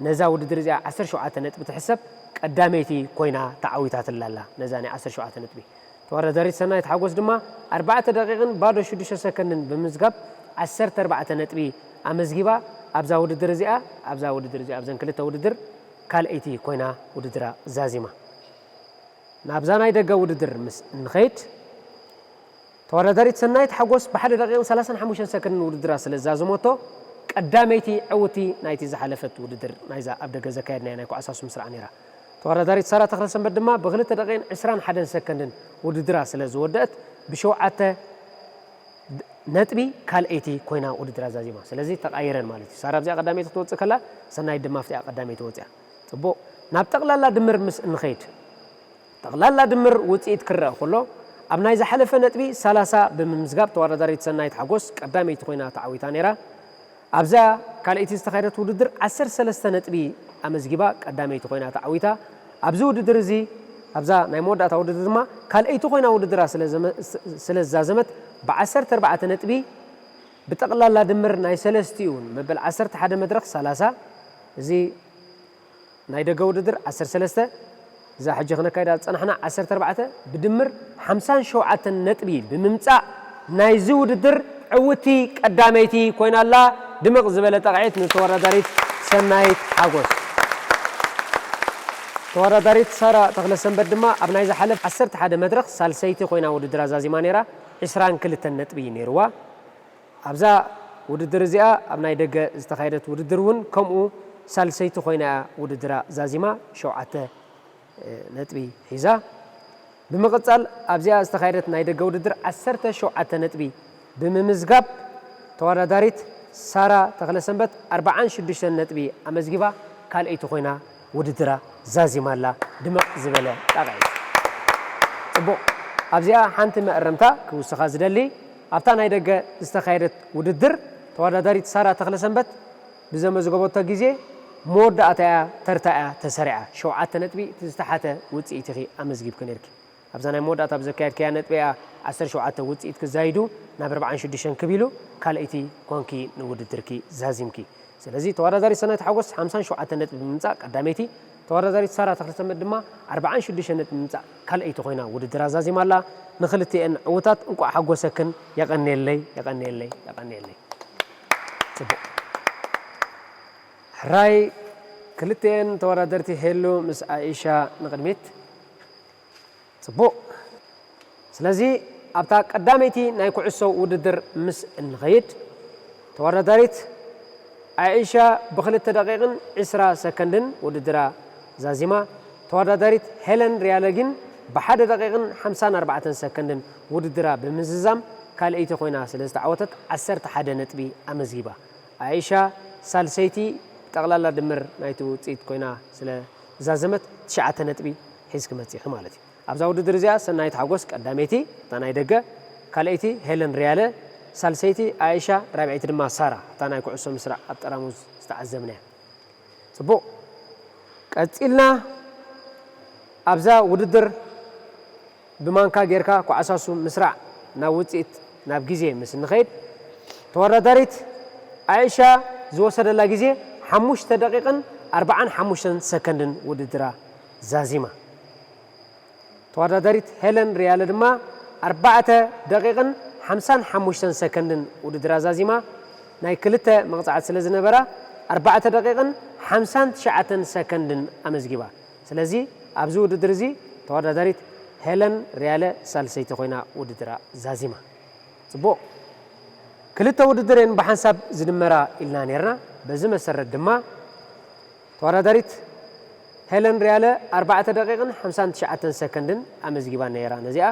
ነዛ ውድድር እዚኣ ዓሰርተ ሸውዓተ ነጥቢ ትሕሰብ ቀዳመይቲ ኮይና ተዓዊታትላ ኣላ። ነዛ ናይ ዓሰርተ ሸውዓተ ነጥቢ። ተወዳዳሪት ሰናይት ሓጎስ ድማ ኣርባዕተ ደቂቕን ባዶ ሽዱሽተ ሰከንድን ብምምዝጋብ ዓሰርተ ኣርባዕተ ነጥቢ ኣመዝጊባ፣ ኣብዛ ውድድር እዚኣ፣ ኣብዛ ውድድር እዚኣ፣ ኣብዘን ክልተ ውድድር ካልኣይቲ ኮይና ውድድራ ዛዚማ። ናብዛ ናይ ደገ ውድድር ምስ እንኸይድ፣ ተወዳዳሪት ሰናይት ሓጎስ ብሓደ ደቂቕን ሰላሳን ሓሙሽተን ሰከንድን ውድድራ ስለ ዛዘመቶ፣ ቀዳመይቲ ዕውቲ ናይቲ ዝሓለፈት ውድድር ናይዛ ኣብ ደገ ዘካየድናያ ናይ ኮዓሳሱ ምስራዕ ነይራ። ተወዳዳሪት ሳራ ተኽለሰንበት ድማ ብክልተ ደቂቕን ዕስራን ሓደን ሰከንድን ውድድራ ስለ ዝወደአት፣ ብሸውዓተ ነጥቢ ካልኣይቲ ኮይና ውድድራ ዛዚማ። ስለዚ ተቓይረን ማለት እዩ። ሳራ ኣብዚኣ ቀዳመይቲ ክትወፅእ ከላ፣ ሰናይት ድማ ኣብቲኣ ቀዳመይቲ ወፂኣ። ጽቡቕ። ናብ ጠቕላላ ድምር ምስ እንኸይድ፣ ጠቕላላ ድምር ውጽኢት ክረኣ ከሎ፣ ኣብ ናይ ዝሓለፈ ነጥቢ ሰላሳ ብምምዝጋብ ተወዳዳሪት ሰናይት ሓጎስ ቀዳመይቲ ኮይና ተዓዊታ ነይራ። ኣብዛ ካልኣይቲ ዝተኻየደት ውድድር ዓሰርተ ሰለስተ ነጥቢ ኣመዝጊባ ቀዳመይቲ ኮይና ተዓዊታ። ኣብዚ ውድድር እዚ፣ ኣብዛ ናይ መወዳእታ ውድድር ድማ ካልኣይቲ ኮይና ውድድራ ስለ ዘመ-፣ ስለ ዝዛዘመት፣ ብዓሰርተ ኣርባዕተ ነጥቢ ብጠቕላላ ድምር ናይ ሰለስቲኡ እውን መበል ዓሰርተ ሓደ መድረኽ ሰላሳ፣ እዚ ናይ ደገ ውድድር ዓሰርተ ሰለስተ፣ እዛ ሕጂ ክነካይዳ ዝጸናሕና ዓሰርተ ኣርባዕተ፣ ብድምር ሓምሳን ሸውዓተን ነጥቢ ብምምጻእ ናይዚ ውድድር ዕውቲ ቀዳመይቲ ኮይና ኣላ። ድምቕ ዝበለ ጣቕዒት ንተወዳዳሪት ሰናይት ሓጎስ። ተወዳዳሪት ሳራ ተኽለሰንበት ድማ ኣብ ናይ ዝሓለፈ ዓሰርተ ሓደ መድረኽ ሳልሰይቲ ኮይና ውድድራ ዛዚማ ነይራ፣ ዕስራን ክልተን ነጥቢ ነይርዋ። ኣብዛ ውድድር እዚኣ ኣብ ናይ ደገ ዝተኻየደት ውድድር እውን ከምኡ ሳልሰይቲ ኮይና እያ ውድድራ ዛዚማ፣ ሸውዓተ ነጥቢ ሒዛ። ብምቕጻል ኣብዚኣ ዝተኻየደት ናይ ደገ ውድድር ዓሰርተ ሸውዓተ ነጥቢ ብምምዝጋብ ተወዳዳሪት ሳራ ተኽለሰንበት ኣርባዓን ሽዱሽተን ነጥቢ ኣመዝጊባ ካልኣይቲ ኮይና ውድድራ ዛዚማ ኣላ። ድምቕ ዝበለ ጣቕዒት። ጽቡቕ። ኣብዚኣ ሓንቲ መእረምታ ክውስኻ ዝደሊ፣ ኣብታ ናይ ደገ ዝተኻየደት ውድድር ተወዳዳሪት ሳራ ተኽለሰንበት ብዘመዝገበቶ ግዜ መወዳእታ እያ፣ ተርታ እያ ተሰሪዓ። ሸውዓተ ነጥቢ እቲ ዝተሓተ ውፅኢት ኢኺ ኣመዝጊብኪ ነርኪ። ኣብዛ ናይ መወዳእታ ብዘካየድክያ ነጥቢ እያ ዓሰርተ ሸውዓተ ውፅኢት ክዛይዱ ናብ ኣርብዓን ሽዱሽተን ክብ ኢሉ ካልኣይቲ ኮንኪ ንውድድርኪ ዛዚምኪ። ስለዚ ተወዳዳሪት ሰናይት ሓጎስ ሓምሳን ሸውዓተ ነጥቢ ብምምፃእ ቀዳመይቲ፣ ተወዳዳሪት ሳራ ተኽለሰንበት ድማ ኣርብዓን ሽዱሽተ ነጥቢ ብምምፃእ ካልኣይቲ ኮይና ውድድራ ዛዚማ ኣላ። ንክልቲኤን ዕውታት እንቋዕ ሓጎሰክን። የቐንየለይ፣ የቐንየለይ፣ የቐንየለይ። ጽቡቕ። ሕራይ ክልቲኤን ተወዳደርቲ ሄሉ ምስ ኣኢሻ ንቕድሚት። ጽቡቕ። ስለዚ ኣብታ ቀዳመይቲ ናይ ኩዕሶ ውድድር ምስ እንኸይድ፣ ተወዳዳሪት ኣኢሻ ብክልተ ደቂቕን ዕስራ ሰከንድን ውድድራ ዛዚማ፣ ተወዳዳሪት ሄለን ሪያለ ግን ብሓደ ደቂቕን ሓምሳን ኣርባዕተን ሰከንድን ውድድራ ብምዝዛም ካልኣይቲ ኮይና ስለ ዝተዓወተት ዓሰርተ ሓደ ነጥቢ ኣመዝጊባ። ኣኢሻ ሳልሰይቲ ጠቕላላ ድምር ናይቲ ውፅኢት ኮይና ስለ ዛዘመት ትሽዓተ ነጥቢ ሒዝኪ መፂኺ ማለት እዩ። ኣብዛ ውድድር እዚኣ ሰናይት ሓጎስ ቀዳመይቲ፣ እታ ናይ ደገ፣ ካልኣይቲ ሄለን ሪያለ፣ ሳልሰይቲ ኣኢሻ፣ ራብዐይቲ ድማ ሳራ፣ እታ ናይ ኩዕሶ ምስራዕ ኣብ ጠራሙዝ ዝተዓዘብናያ። ጽቡቕ። ቀጺልና ኣብዛ ውድድር ብማንካ ጌርካ ኳዕሳሱ ምስራዕ ናብ ውጽኢት ናብ ግዜ ምስ እንኸይድ፣ ተወዳዳሪት ኣኢሻ ዝወሰደላ ግዜ ሓሙሽተ ደቂቕን ኣርብዓን ሓሙሽተን ሰከንድን ውድድራ ዛዚማ። ተወዳዳሪት ሄለን ሪያለ ድማ ኣርባዕተ ደቂቕን ሓምሳን ሓሙሽተን ሰከንድን ውድድራ ዛዚማ። ናይ ክልተ መቕጻዕቲ ስለ ዝነበራ ኣርባዕተ ደቂቕን ሓምሳን ትሽዓተን ሰከንድን ኣመዝጊባ። ስለዚ ኣብዚ ውድድር እዚ ተወዳዳሪት ሄለን ሪያለ ሳልሰይቲ ኮይና ውድድራ ዛዚማ። ጽቡቕ። ክልተ ውድድር እየን ብሓንሳብ ዝድመራ ኢልና ነርና። በዚ መሰረት ድማ ተወዳዳሪት ሄለን ሪያለ ኣርባዕተ ደቂቕን ሓምሳን ትሽዓተን ሰከንድን ኣመዝጊባ ነይራ። ነዚኣ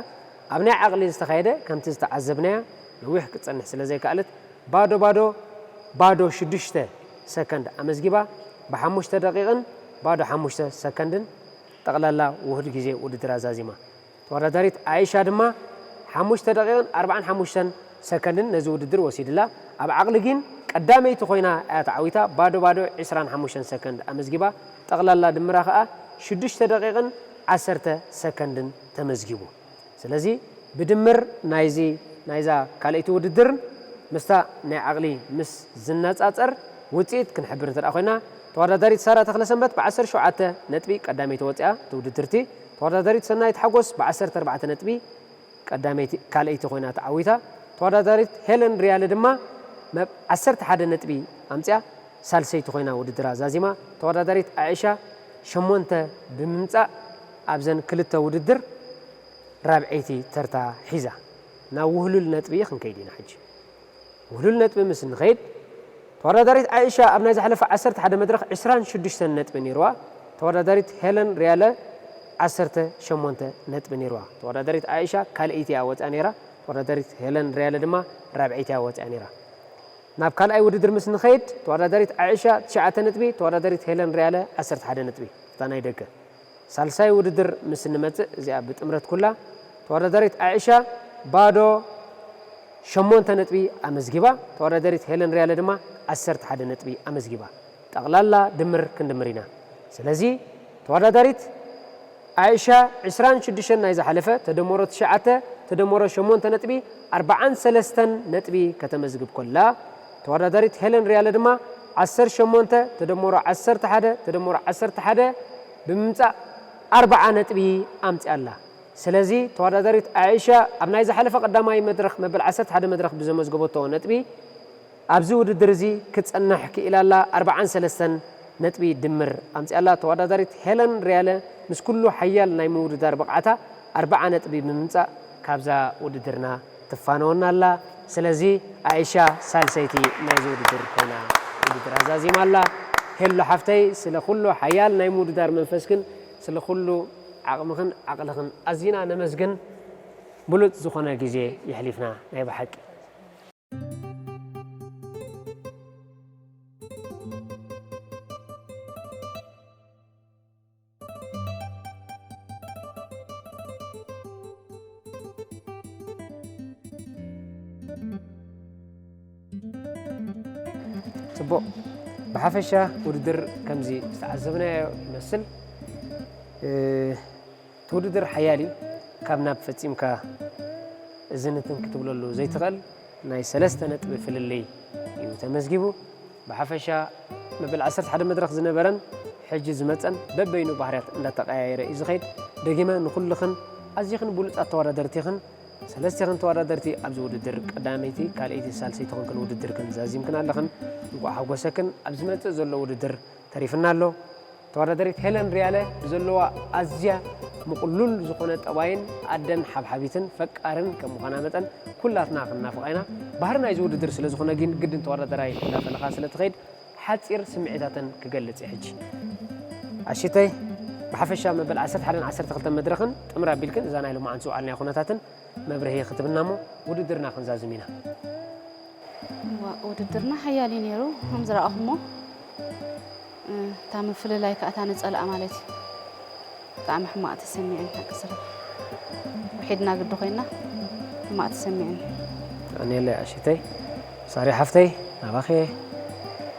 ኣብ ናይ ዓቕሊ ዝተኻየደ ከምቲ ዝተዓዘብናያ ነዊሕ ክትጸንሕ ስለ ዘይከኣለት ባዶ ባዶ ባዶ ሽዱሽተ ሰከንድ ኣመዝጊባ ብሓሙሽተ ደቂቕን ባዶ ሓሙሽተ ሰከንድን ጠቕላላ ውሁድ ግዜ ውድድር ኣዛዚማ። ተወዳዳሪት ኣይሻ ድማ ሓሙሽተ ደቂቕን ኣርባዓን ሓሙሽተን ሰከንድን ነዚ ውድድር ወሲድላ። ኣብ ዓቕሊ ግን ቀዳመይቲ ኮይና እያ ተዓዊታ፣ ባዶ ባዶ ዕስራን ሓሙሽተን ሰከንድ ኣመዝጊባ። ጠቕላላ ድምራ ከኣ ሽዱሽተ ደቂቕን ዓሰርተ ሰከንድን ተመዝጊቡ። ስለዚ ብድምር ናይዚ ናይዛ ካልኣይቲ ውድድርን ምስታ ናይ ዓቕሊ ምስ ዝነጻጸር ውጽኢት ክንሕብር እንተ ኮይና፣ ተወዳዳሪት ሳራ ተኽለሰንበት ብ ዓሰርተ ሸውዓተ ነጥቢ ቀዳመይቲ ወጺኣ እቲ ውድድርቲ። ተወዳዳሪት ሰናይት ሓጎስ ብ ዓሰርተ ኣርባዕተ ነጥቢ ቀዳመይቲ ካልኣይቲ ኮይና ተዓዊታ። ተወዳዳሪት ሄለን ሪያለ ድማ መብ ዓሰርተ ሓደ ነጥቢ ኣምጺኣ ሳልሰይቲ ኮይና ውድድራ ዛዚማ። ተወዳዳሪት ኣኢሻ ሸሞንተ ብምምጻእ ኣብዘን ክልተ ውድድር ራብዐይቲ ተርታ ሒዛ። ናብ ውህሉል ነጥቢ ክንከይድ ኢና ሕጂ። ውህሉል ነጥቢ ምስ ንኸይድ፣ ተወዳዳሪት ኣኢሻ ኣብ ናይ ዝሓለፈ ዓሰርተ ሓደ መድረኽ ዕስራን ሽዱሽተን ነጥቢ ነይርዋ። ተወዳዳሪት ሄለን ሪያለ ዓሰርተ ሸሞንተ ነጥቢ ነይርዋ። ተወዳዳሪት ኣኢሻ ካልኣይቲ እያ ወፂኣ ነይራ። ተወዳዳሪት ሄለን ሪያለ ድማ ራብዐይቲ እያ ወፂኣ ነይራ። ናብ ካልኣይ ውድድር ምስ ንኸይድ፣ ተወዳዳሪት ኣኢሻ ትሽዓተ ነጥቢ፣ ተወዳዳሪት ሄለን ሪያለ ዓሰርተ ሓደ ነጥቢ። እታ ናይ ደገ። ሳልሳይ ውድድር ምስ እንመጽእ፣ እዚኣ ብጥምረት ኩላ፣ ተወዳዳሪት ኣኢሻ ባዶ ሸሞንተ ነጥቢ ኣመዝጊባ፣ ተወዳዳሪት ሄለን ሪያለ ድማ ዓሰርተ ሓደ ነጥቢ ኣመዝጊባ። ጠቕላላ ድምር ክንድምር ኢና። ስለዚ ተወዳዳሪት ኣኢሻ ዕስራን ሽዱሽተን ናይ ዝሓለፈ ተደመሮ ትሽዓተ ተደመሮ ሸሞንተ ነጥቢ ኣርብዓን ሰለስተን ነጥቢ ከተመዝግብ ኮላ፣ ተወዳዳሪት ሄለን ሪያለ ድማ ዓሰርተ ሸሞንተ ተደመሮ ዓሰርተ ሓደ ተደመሮ ዓሰርተ ሓደ ብምምጻእ ኣርብዓ ነጥቢ ኣምጺኣላ። ስለዚ ተወዳዳሪት ኣኢሻ ኣብ ናይ ዝሓለፈ ቀዳማይ መድረኽ መበል ዓሰርተ ሓደ መድረኽ ብዘመዝገበቶ ነጥቢ ኣብዚ ውድድር እዚ ክትጸንሕ ክኢላ ኣላ። ኣርብዓን ሰለስተን ነጥቢ ድምር ኣምጺኣላ። ተወዳዳሪት ሄለን ሪያለ ምስ ኩሉ ሓያል ናይ ምውድዳር ብቕዓታ ኣርብዓ ነጥቢ ብምምጻእ ካብዛ ውድድርና ትፋነወና ኣላ። ስለዚ ኣኢሻ ሳልሰይቲ ናይዚ ውድድር ኮይና ውድድር ኣዛዚማ ኣላ። ሄሉ ሓፍተይ፣ ስለ ኩሉ ሓያል ናይ ምውድዳር መንፈስክን ስለ ኩሉ ዓቕምኽን ዓቕልኽን ኣዚና ነመስግን። ብሉጽ ዝኾነ ግዜ የሕሊፍና ናይ ብሓቂ። ጽቡቕ። ብሓፈሻ ውድድር ከምዚ ዝተዓዘብናዮ ይመስል። እቲ ውድድር ሓያል እዩ። ካብ ናብ ፈጺምካ እዝንትን ክትብለሉ ዘይትኽእል ናይ ሰለስተ ነጥቢ ፍልልይ እዩ ተመዝጊቡ። ብሓፈሻ መበል ዓሰርተ ሓደ መድረኽ ዝነበረን ሕጂ ዝመጸን በበይኑ ባህርያት እንዳተቐያየረ እዩ ዝኸይድ። ደጊመ ንኹልኽን ኣዚኽን ብሉጻት ተወዳደርቲኽን ሰለስቲኽን ተወዳደርቲ ኣብዚ ውድድር ቀዳመይቲ፣ ካልኣይቲ፣ ሳልሰይቲ ኮንክን ውድድርክን ዛዚምክን ኣለኽን። እንቋዕ ሓጎሰክን። ኣብ ዝመጽእ ዘሎ ውድድር ተሪፍና ኣሎ። ተወዳዳሪት ሄለን ሪያለ ብዘለዋ ኣዝያ ምቕሉል ዝኾነ ጠባይን ኣደን ሓብሓቢትን ፈቃርን ከም ምዃና መጠን ኩላትና ክንናፍቓ ኢና። ባህሪ ናይዚ ውድድር ስለ ዝኾነ ግን ግድን ተወዳዳራይ እንዳፈለኻ ስለ ትኸይድ ሓጺር ስምዒታተን ክገልጽ እየ ሕጂ። ኣሽተይ ብሓፈሻ መበል ዓሰርተ ሓደን ዓሰርተ ክልተን መድረኽን ጥምር ኣቢልክን እዛ ናይ ሎማዓንቲ ዝወዓልናያ ኩነታትን መብርሂ ክትብና እሞ ውድድርና ክንዛዝም ኢና። እዋ፣ ውድድርና ሓያል እዩ ነይሩ። ከም ዝረኣኹሞ፣ እ፣ እታ ምፍልላይ ከኣ እታ ንጸልኣ ማለት እዩ። ብጣዕሚ ሕማቕ ተሰሚዑኒ፣ ሓቂ ስራሕ። ውሒድና ግዲ ኮይና፣ ሕማቕ ተሰሚዑኒ። የቐንየለይ ኣሽተይ። ሳሪ ሓፍተይ፣ ናባኺ እየ።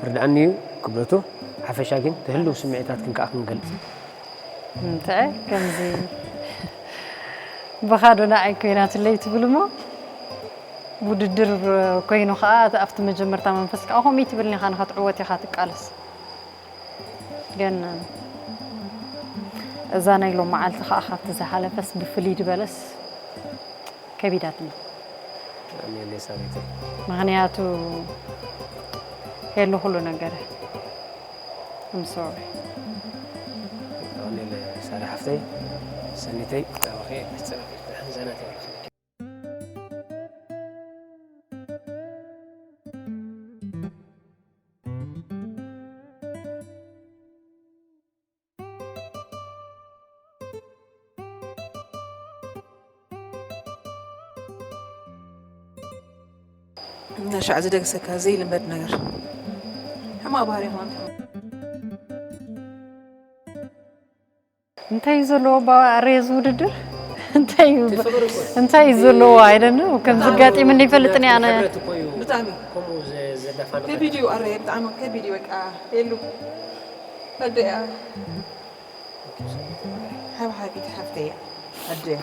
ርድኣኒ እዩ ክብረቱ። ሓፈሻ ግን ትህልው ስምዒታትክን ከኣ ክንገልጽ። እንተዐ ከምዚ ብኻዶ ንዓይ ኮይናትለይ ትብል እሞ ውድድር ኮይኑ ከዓ ኣብቲ መጀመርታ መንፈስ ከዓ ከምኡ ትብልኒ ኢኻ፣ ንኸትዕወት ኢኻ ትቃለስ። ግን እዛ ናይ ሎም መዓልቲ ከዓ ካብቲ ዝሓለፈስ ብፍልይ ዝበለስ ከቢዳትና። ኣሜን ሳሪተይ። ምኽንያቱ ሄሉ ኩሉ ነገር። I'm sorry። ኣሜን ሳሪ ሓፍተይ፣ ሰኒተይ፣ ናባኺ ብሕጽር ዘናት ይበልኹ። እናሻዕ ዝደግሰካ ዘይልመድ ነገር ሕማቕ ባህሪ ይኾን። እንታይ እዩ ዘለዎ ባባ ሬዝ ውድድር እንታይ እዩ እንታይ እዩ ዘለዎ? ኣይደን ከም ዝጋጢም እንደ ይፈልጥን ያነ ብጣዕሚ ከቢድ እዩ። ኣረ ብጣዕሚ ከቢድ እዩ። በቃ የሉ ኣደያ ሓብሓቢት ሓፍተያ ኣደያ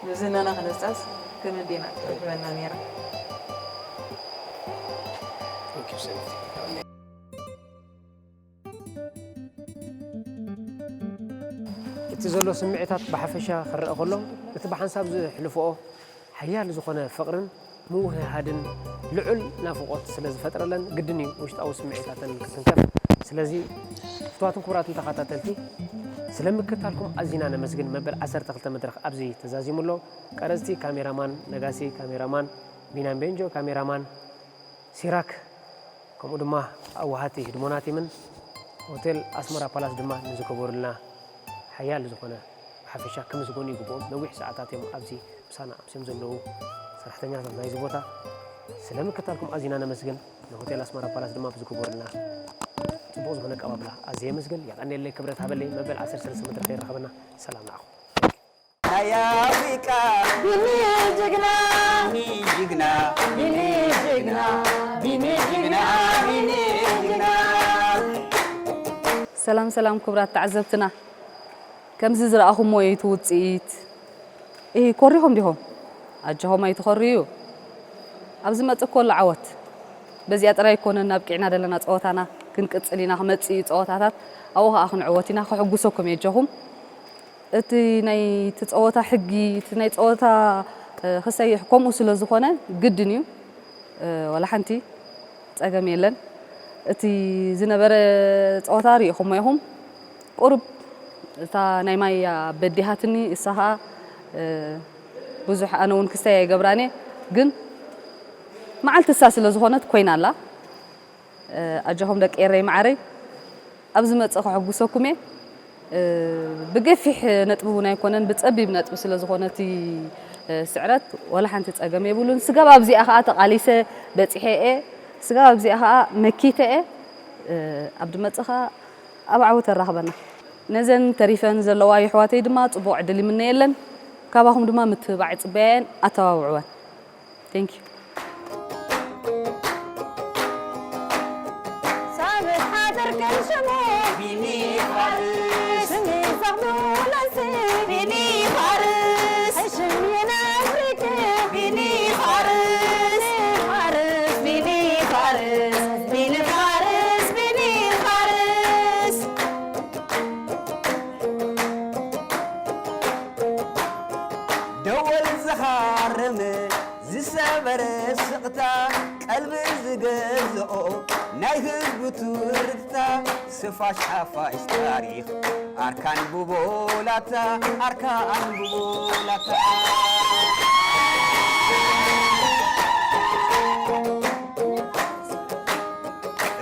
ንዝናና ክነስጣስ ከም እንዴና ትሕበና ነይራ። እቲ ዘሎ ስምዒታት ብሓፈሻ ክረኣ ከሎ፣ እቲ ብሓንሳብ ዘሕልፍኦ ሓያል ዝኾነ ፍቕርን ምውህሃድን ልዑል ናፍቖት ስለ ዝፈጥረለን፣ ግድን እዩ ውሽጣዊ ስምዒታተን ክትንከፍ። ስለዚ፣ ፍቱዋትን ክቡራትን ተኸታተልቲ፣ ስለ ምክትታልኩም ኣዚና ነመስግን። መበል ዓሰርተ ክልተ መድረኽ ኣብዚ ተዛዚሙ ኣሎ። ቀረጽቲ፣ ካሜራማን ነጋሲ፣ ካሜራማን ቢንያም ቤንጆ፣ ካሜራማን ሲራክ፣ ከምኡ ድማ ኣዋሃቲ ህድሞና ቲምን ሆቴል ኣስመራ ፓላስ ድማ ንዝገበሩልና ሓያል ዝኾነ ብሓፈሻ ክምስገኑ ይግብኦም። ነዊሕ ሰዓታት እዮም ኣብዚ ምሳና ኣምስዮም ዘለዉ ሰራሕተኛታት ናይዚ ቦታ። ስለ ምክትታልኩም ኣዚና ነመስግን። ንሆቴል ኣስመራ ፓላስ ድማ ብዝገበሩልና ጽቡቕ ዝኾነ ኣቀባብላ ኣዝየ የመስግን። የቐንየለይ፣ ክብረት ሃበለይ። መበል ዓሰርተ ሰለስተ መድረኽ የራኽበና። ሰላም ንዓኹም። ናይ ኣፍሪቃ ቢኒ ጅግና፣ ቢኒ ጅግና፣ ቢኒ ጅግና፣ ቢኒ ጅግና፣ ቢኒ ጅግና። ሰላም ሰላም ክቡራት ተዓዘብትና፣ ከምዚ ዝረኣኹሞ እዩ እቲ ውጽኢት። እሂ፣ ኮሪኹም ዲኹም? ኣጆኹም ኣይትኾርዩ። ኣብ ዝመጽእ ኮሎ ዓወት። በዚኣ ጥራይ ኣይኮነን ኣብቂዕና ደለና ጸወታና፣ ክንቅጽል ኢና፣ ክመጽእ እዩ ጸወታታት። ኣብኡ ኸኣ ክንዕወት ኢና፣ ከሕጉሰኩም እየ ኣጆኹም። እቲ ናይ እቲ ጸወታ ሕጊ፣ እቲ ናይ ጸወታ፣ እ፣ ክሰይሕ ከምኡ ስለ ዝኾነ ግድን እዩ። እ፣ ዋላ ሓንቲ ጸገም የለን። እቲ ዝነበረ ጸወታ ርኢኹሞ ኢኹም። ቁሩብ እታ ናይ ማይ እያ በዲሃትኒ፣ እሳ ኸኣ፣ እ፣ ብዙሕ ኣነ እውን ክስተይ ኣይገብራን እየ። ግን መዓልቲ እሳ ስለ ዝኾነት ኮይና ኣላ። እ፣ ኣጆኹም ደቂ ኤረይ መዓረይ፣ ኣብ ዝመጽእ ከሐጉሰኩም እየ። እ፣ ብገፊሕ ነጥቢ እውን ኣይኮነን፣ ብጸቢብ ነጥቢ ስለ ዝኾነ እቲ፣ እ፣ ስዕረት ዋላ ሓንቲ ጸገም የብሉን። ስጋብ ኣብዚኣ ኸኣ ተቓሊሰ በጺሐ እየ። ስጋብ ኣብዚኣ ኸኣ መኪተ እየ። እ፣ ኣብ ዝመጽእ ኸኣ ኣብ ዓወት የራኽበና። ነዘን ተሪፈን ዘለዋ የሕዋተይ ድማ ጽቡቕ ዕድል ይምነየለን። ካባኹም ድማ ምትብባዕ ይጽበያ እየን። ኣተባብዕወን። Thank you። ቢኒ ፋርስ፣ ሽም ይዘኽብለሲ ቢኒ ፋርስ፣ ሽም የናፍሪክ ቢኒ ፋርስ፣ ፋርስ፣ ቢኒ ፋርስ፣ ቢኒ ፋርስ፣ ቢኒ ፋርስ። ደወል ዝኻረመ ዝሰበረ ስቕታ፣ ቀልቢ ዝገዝኦ ናይ ህዝቡ ትርታ፣ ስፋሽ ሓፋሽ ታሪኽ ኣርካን ብቦላታ፣ ኣርካን ብቦላታ።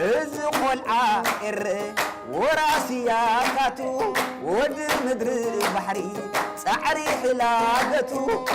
እዚ ቆልዓ ኤረ ወራሲ ያካቱ፣ ወዲ ምድሪ ባሕሪ ጻዕሪ ሕላገቱ፣